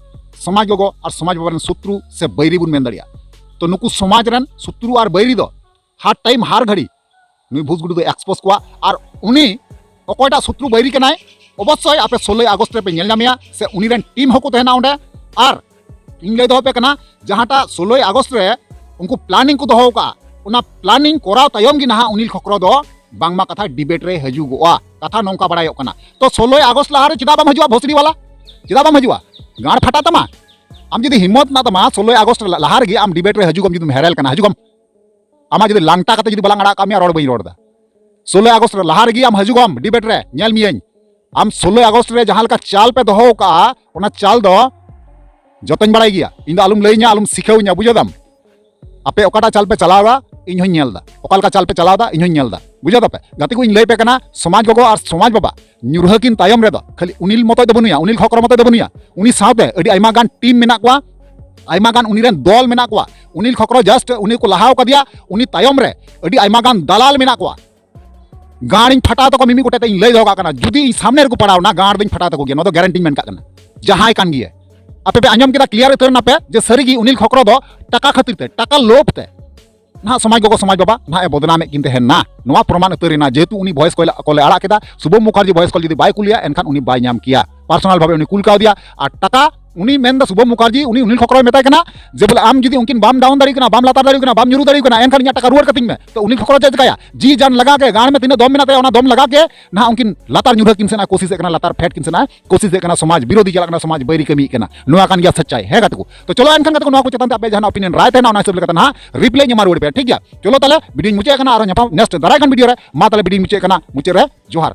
ᱥᱚᱢᱟᱡᱽ ᱜᱚᱜᱚ ᱟᱨ ᱥᱚᱢᱟᱡᱽ ᱵᱟᱵᱟ ᱨᱮᱱ ᱥᱚᱛᱨᱩ ᱥᱮ ᱵᱟᱹᱭᱨᱤ ᱵᱚᱱ ᱢᱮᱱ ᱫᱟᱲᱮᱭᱟᱜᱼᱟ᱾ ᱛᱚ ᱱᱩᱠᱩ ᱥᱚᱢᱟᱡᱽ ᱨᱮᱱ ᱥᱚᱛᱨᱩ ᱟᱨ ᱵᱟᱹᱭᱨᱤ ᱫᱚ ᱦᱟᱨ ᱴᱟᱭᱤᱢ, ᱦᱟᱨ ᱜᱷᱟᱹᱲᱤ ᱱᱩᱭ ᱵᱷᱩᱥᱜᱩᱰᱩ ᱫᱚᱭ ᱮᱠᱥᱯᱳᱡᱽ ᱠᱚᱣᱟ᱾ ᱟᱨ ᱩᱱᱤ ᱚᱠᱚᱭᱴᱟᱜ ᱥᱚᱛᱨᱩ ᱵᱟᱹᱭᱨᱤ ᱠᱟᱱᱟᱭ, ᱚᱵᱚᱥᱥᱳᱭ ᱟᱯᱮ ᱥᱳᱞᱞᱳᱭ ᱟᱜᱚᱥᱴ ᱨᱮᱯᱮ ᱧᱮᱞ ᱧᱟᱢᱮᱭᱟ, ᱥᱮ ᱩᱱᱤ ᱨᱮᱱ ᱴᱤᱢ ᱦᱚᱸᱠᱚ ᱛᱟᱦᱮᱱᱟ ᱚᱸᱰᱮ᱾ ᱟᱨ ᱤᱧ ᱞᱟᱹᱭ ᱫᱚᱦᱚ ᱯᱮ ᱠᱟᱱᱟ, ᱡᱟᱦᱟᱸᱴᱟᱜ ᱥᱳᱞᱞᱳᱭ ᱟᱜᱚᱥᱴ ᱨᱮ ᱩᱱᱠᱩ ᱯᱞᱟᱱᱤᱝ ᱠᱚ ᱫᱚᱦᱚ ᱟᱠᱟᱫᱼᱟ, ᱚᱱᱟ ᱯᱞᱟᱱᱤᱝ ᱠᱚᱨᱟᱣ ᱛᱟᱭᱚᱢ ᱜᱮ ᱱᱟᱦᱟᱜ ᱚᱱᱤᱞ ᱠᱷᱚᱠᱨᱚ ᱫᱚ ᱵᱟᱝᱢᱟ ᱠᱟᱛᱷᱟ ᱰᱤᱵᱮᱴ ᱨᱮ ᱦᱤᱡᱩᱜᱚᱜᱼᱟ, ᱠᱟᱛᱷᱟ ᱱᱚᱝᱠᱟ ᱵᱟᱲᱟᱭᱚᱜ ᱠᱟᱱᱟ᱾ ᱛᱚ ᱥᱳᱞᱞᱳᱭ ᱟᱜᱚᱥᱴ ᱞᱟᱦᱟᱨᱮ ᱪᱮᱫᱟᱜ ᱵᱟᱢ ᱦᱤᱡᱩᱜᱼᱟ ᱵᱷᱳᱥᱲᱤ ᱵᱟᱞᱟ? ᱪᱮᱫᱟᱜ ᱵᱟᱢ ᱦᱤᱡᱩᱜᱼᱟ? ᱜᱟᱲ ᱯᱷᱟᱴᱟ ᱛᱟᱢᱟ᱾ ᱟᱢ ᱡᱩᱫᱤ ᱦᱤᱢᱢᱚᱛ ᱢᱮᱱᱟᱜ ᱛᱟᱢᱟ ᱥᱳᱞᱞᱳᱭ ᱟᱜᱚᱥᱴ ᱞᱟ-, ᱞᱟᱦᱟ ᱨᱮᱜᱮ ᱟᱢ ᱰᱤᱵᱮᱴ ᱨᱮ ᱦᱤᱡᱩᱜ ᱟᱢ, ᱡᱩᱫᱤᱢ ᱦᱮᱨᱮᱞ ᱠᱟᱱᱟ, ᱦᱤᱡᱩᱜ ᱟᱢ᱾ ᱟᱢᱟᱜ ᱡᱩᱫᱤ ᱞᱟᱝᱴᱟ ᱠᱟᱛᱮ ᱡᱩᱫᱤ ᱵᱟᱞᱟᱝ ᱟᱲᱟᱜ ᱠᱟᱜ ᱢᱮᱭᱟ, ᱨᱚᱲ ᱵᱟᱹᱧ ᱨᱚᱲ ᱮᱫᱟ᱾ ᱥᱳᱞᱞᱳᱭ ᱟᱜᱚᱥᱴ ᱨᱮ ᱞᱟᱦᱟ ᱨᱮᱜᱮ ᱟᱢ ᱦᱤᱡᱩᱜ ᱟᱢ ᱰᱤᱵᱮᱴ ᱨᱮ, ᱧᱮᱞ ᱢᱤᱭᱟᱹᱧ᱾ ᱟᱢ ᱥᱳᱞᱞᱳᱭ ᱟᱜᱚᱥᱴ ᱨᱮ ᱡᱟᱦᱟᱸ ᱞᱮᱠᱟ ᱪᱟᱞ ᱯᱮ ᱫᱚᱦᱚ ᱟᱠᱟᱜᱼᱟ, ᱚᱱᱟ ᱪᱟᱞ ᱫᱚ ᱡᱚᱛᱚᱧ ᱵᱟᱲᱟᱭ ᱜᱮᱭᱟ᱾ ᱤᱧ ᱫᱚ ᱟᱞᱚᱢ ᱞᱟᱹᱭᱟᱹᱧᱟ, ᱟᱞᱚᱢ ᱥᱤᱠᱷᱟᱹᱣᱟᱹᱧᱟ, ᱵᱩᱡᱷᱟᱹᱣ ᱫᱟᱢ? ᱟᱯᱮ ᱚᱠᱟᱴᱟᱜ ᱪᱟᱞ ᱯᱮ ᱪᱟᱞᱟᱣ ᱮᱫᱟ, ᱤᱧ ᱦᱚᱸᱧ ᱧᱮᱞ ᱮᱫᱟ, ᱚᱠᱟ ᱞᱮᱠᱟ ᱪᱟᱞ ᱯᱮ ᱪᱟᱞᱟᱣ ᱮᱫᱟ, ᱤᱧ ᱦᱚᱸᱧ ᱧᱮᱞ ᱮᱫᱟ᱾ ᱵᱩᱡᱷᱟᱹᱣ ᱫᱟᱯᱮ ᱜᱟᱛᱮ ᱠᱚ, ᱤᱧ ᱞᱟᱹᱭ ᱯᱮ ᱠᱟᱱᱟ, ᱥᱚᱢᱟᱡᱽ ᱜᱚᱜᱚ ᱟᱨ ᱥᱚᱢᱟᱡᱽ ᱵᱟᱵᱟ ᱧᱩᱨᱦᱟᱹ ᱠᱤᱱ ᱛᱟᱭᱚᱢ ᱨᱮᱫᱚ ᱠᱷᱟᱹᱞᱤ ᱩᱱᱤᱞ ᱢᱚᱛᱚᱡ ᱫᱚ ᱵᱟᱹᱱᱩᱭᱟ, ᱩᱱᱤᱞ ᱠᱷᱚᱠᱨᱚ ᱢᱚᱛᱚᱡ ᱫᱚ ᱵᱟᱹᱱᱩᱭᱟ, ᱩᱱᱤ ᱥᱟᱶᱛᱮ ᱟᱹᱰᱤ ᱟᱭᱢᱟ ᱜᱟᱱ ᱴᱤᱢ ᱢᱮᱱᱟᱜ ᱠᱚᱣᱟ, ᱟᱭᱢᱟ ᱜᱟᱱ ᱩᱱᱤ ᱨᱮᱱ ᱫᱚᱞ ᱢᱮᱱᱟᱜ ᱠᱚᱣᱟ᱾ ᱩᱱᱤᱞ ᱠᱷᱚᱠᱨᱚ just ᱩᱱᱤ ᱠᱚ ᱞᱟᱦᱟᱣ ᱠᱟᱫᱮᱭᱟ, ᱩᱱᱤ ᱛᱟᱭᱚᱢ ᱨᱮ ᱟᱹᱰᱤ ᱟᱭᱢᱟ ᱜᱟᱱ ᱫᱟᱞᱟᱞ ᱢᱮᱱᱟᱜ ᱠᱚᱣᱟ᱾ ᱜᱟᱲ ᱤᱧ ᱯᱷᱟᱴᱟᱣ ᱛᱟᱠᱚ ᱢᱤᱢᱤᱫ ᱜᱚᱴᱮᱡ ᱛᱮ ᱤᱧ ᱞᱟᱹᱭ ᱫᱚᱦᱚ ᱠᱟᱜ ᱠᱟᱱᱟ, ᱡᱩᱫᱤ ᱤᱧ ᱥᱟᱢᱱᱮ ᱨᱮᱠᱚ ᱯᱟᱲᱟᱣ ᱮᱱᱟ, ᱜᱟᱲ ᱫᱚᱧ ᱯᱷᱟᱴᱟᱣ ᱛᱟᱠᱚ ᱜᱮᱭᱟ, ᱱᱚᱣᱟ ᱫᱚ ᱜᱮᱨᱮᱱᱴᱤᱧ ᱢᱮᱱ ᱠᱟᱜ ᱠᱟᱱᱟ᱾ ᱡᱟᱦᱟᱸᱭ ᱠᱟᱱ ᱜᱮᱭᱟ, ᱟᱯᱮ ᱯᱮ ᱟᱸᱡᱚᱢ ᱠᱮᱫᱟ, ᱠᱞᱤᱭᱟᱨ ᱩᱛᱟᱹᱨ ᱱᱟᱯᱮ ᱡᱮ ᱥᱟᱹᱨᱤᱜᱮ ᱩᱱᱤᱞ ᱠᱷᱚᱠᱨᱚ ᱫᱚ ᱴᱟᱠᱟ ᱠᱷᱟᱹᱛᱤᱨ ᱛᱮ, ᱴᱟᱠᱟ ᱞᱳᱵᱷ ᱛᱮ ᱱᱟᱦᱟᱜ ᱥᱚᱢᱟᱡᱽ ᱜᱚᱜᱚ ᱥᱚᱢᱟᱡᱽ ᱵᱟᱵᱟ ᱱᱟᱦᱟᱜ ᱮ ᱵᱚᱫᱱᱟᱢᱮᱫ ᱠᱤᱱ ᱛᱟᱦᱮᱱᱟ᱾ ᱱᱚᱣᱟ ᱯᱨᱚᱢᱟᱱ ᱩᱛᱟᱹᱨ ᱮᱱᱟ, ᱡᱮᱦᱮᱛᱩ ᱩᱱᱤ ᱵᱷᱚᱭᱮᱥ ᱠᱚᱞ ᱠᱚᱞᱮ ᱟᱲᱟᱜ ᱠᱮᱫᱟ, ᱥᱩᱵᱷᱚᱢ ᱢᱩᱠᱷᱟᱨᱡᱤ ᱵᱷᱚᱭᱮᱥ ᱠᱚᱞ ᱡᱩᱫᱤ ᱵᱟᱭ ᱠᱩᱞᱤᱭᱟ, ᱮᱱᱠᱷᱟᱱ ᱩᱱᱤ ᱵᱟᱭ ᱧᱟᱢ ᱠᱮᱭᱟ᱾ ᱯᱟᱨᱥᱚᱱᱟᱞ ᱵᱷᱟᱵᱮ ᱩᱱᱤ ᱠᱩᱞ ᱠᱟᱣᱫᱮᱭᱟ, ᱟᱨ ᱴᱟᱠᱟ ᱩᱱᱤ ᱢᱮᱱᱫᱟ, ᱥᱩᱵᱷᱚᱢ ᱢᱩᱠᱷᱟᱨᱡᱤ ᱩᱱᱤ ᱩᱱᱤᱞ ᱠᱷᱚᱠᱨᱚᱭ ᱢᱮᱛᱟᱭ ᱠᱟᱱᱟ ᱡᱮ, ᱵᱚᱞᱮ, ᱟᱢ ᱡᱩᱫᱤ ᱩᱱᱠᱤᱱ ᱵᱟᱢ ᱰᱟᱣᱩᱱ ᱫᱟᱲᱮᱭᱟᱜ ᱠᱟᱱᱟ, ᱵᱟᱢ ᱞᱟᱛᱟᱨ ᱫᱟᱲᱮᱭᱟᱜ ᱠᱟᱱᱟ, ᱵᱟᱢ ᱧᱩᱨᱩ ᱫᱟᱲᱮᱭᱟᱜ ᱠᱟᱱᱟ, ᱮᱱᱠᱷᱟᱱ ᱤᱧᱟᱹᱜ ᱴᱟᱠᱟ ᱨᱩᱣᱟᱹᱲ ᱠᱟᱹᱛᱤᱧ ᱢᱮ᱾ ᱛᱚ ᱩᱱᱤᱞ ᱠᱷᱚᱠᱨᱚ ᱪᱮᱫ ᱪᱤᱠᱟᱭᱟ? ᱡᱤ ᱡᱟᱱ ᱞᱟᱜᱟ ᱜᱮ ᱜᱟᱲ ᱢᱮ, ᱛᱤᱱᱟᱹᱜ ᱫᱚᱢ ᱢᱮᱱᱟᱜ ᱛᱟᱭᱟ, ᱚᱱᱟ ᱫᱚᱢ ᱞᱟᱜᱟ ᱜᱮ ᱱᱟᱦᱟᱜ ᱩᱱᱠᱤᱱ ᱞᱟᱛᱟᱨ ᱧᱩᱨᱦᱟᱹ ᱠᱤᱱ ᱥᱮᱱᱟ, ᱠᱳᱥᱤᱥᱮᱫ ᱠᱟᱱᱟ, ᱞᱟᱛᱟᱨ ᱯᱷᱮᱰ ᱠᱤᱱ ᱥᱮᱱᱟ, ᱠᱳᱥᱤᱥᱮᱫ ᱠᱟᱱᱟ, ᱥᱚᱢᱟᱡᱽ ᱵᱤᱨᱳᱫᱷᱤ ᱪᱟᱞᱟᱜ ᱠᱟᱱᱟ, ᱥᱚᱢᱟᱡᱽ ᱵᱟᱹᱭᱨᱤ ᱠᱟᱹᱢᱤᱭᱮᱫ ᱠᱟᱱᱟ᱾ ᱱᱚᱣᱟ ᱠᱟᱱ ᱜᱮᱭᱟ ᱥᱟᱪᱟᱭ᱾ ᱦᱮᱸ ᱜᱟᱛᱮ ᱠᱚ, ᱛᱚ ᱪᱚᱞᱚ ᱮᱱᱠᱷᱟᱱ ᱜᱟᱛᱮ ᱠᱚ, ᱱᱚᱣᱟ ᱠᱚ ᱪᱮᱛᱟᱱ ᱛᱮ ᱟᱯᱮ ᱡᱟᱦᱟᱱᱟᱜ ᱚᱯᱤᱱᱤᱭᱚᱱ ᱨᱟᱭ ᱛᱟᱦᱮᱱᱟ, ᱚᱱᱟ ᱦᱤᱥᱟᱹᱵ ᱞᱮᱠᱟᱛᱮ ᱱᱟᱦᱟᱜ ᱨᱤᱯᱞᱟᱭ ᱤᱧ ᱮᱢᱟ ᱨᱩᱣᱟᱹᱲ ᱯᱮᱭᱟ, ᱴᱷᱤᱠ ᱜᱮᱭᱟ? ᱪᱚᱞᱚ ᱛᱟᱦᱞᱮ, ᱵᱷᱤᱰᱤᱭᱳᱧ ᱢᱩᱪᱟᱹᱫ ᱠᱟᱱᱟ, ᱟᱨᱦᱚᱸ ᱧᱟᱯᱟᱢ ᱱᱮᱠᱥᱴ ᱫᱟᱨᱟᱭ ᱠᱟᱱ ᱵᱷᱤᱰᱤᱭᱳ ᱨᱮ᱾ ᱢᱟ ᱛᱟᱦᱞᱮ, ᱵᱷᱤᱰᱤᱭᱳᱧ ᱢᱩᱪᱟᱹᱫ ᱠᱟᱱᱟ, ᱢᱩᱪᱟᱹᱫ ᱨᱮ ᱡᱚᱦᱟᱨ᱾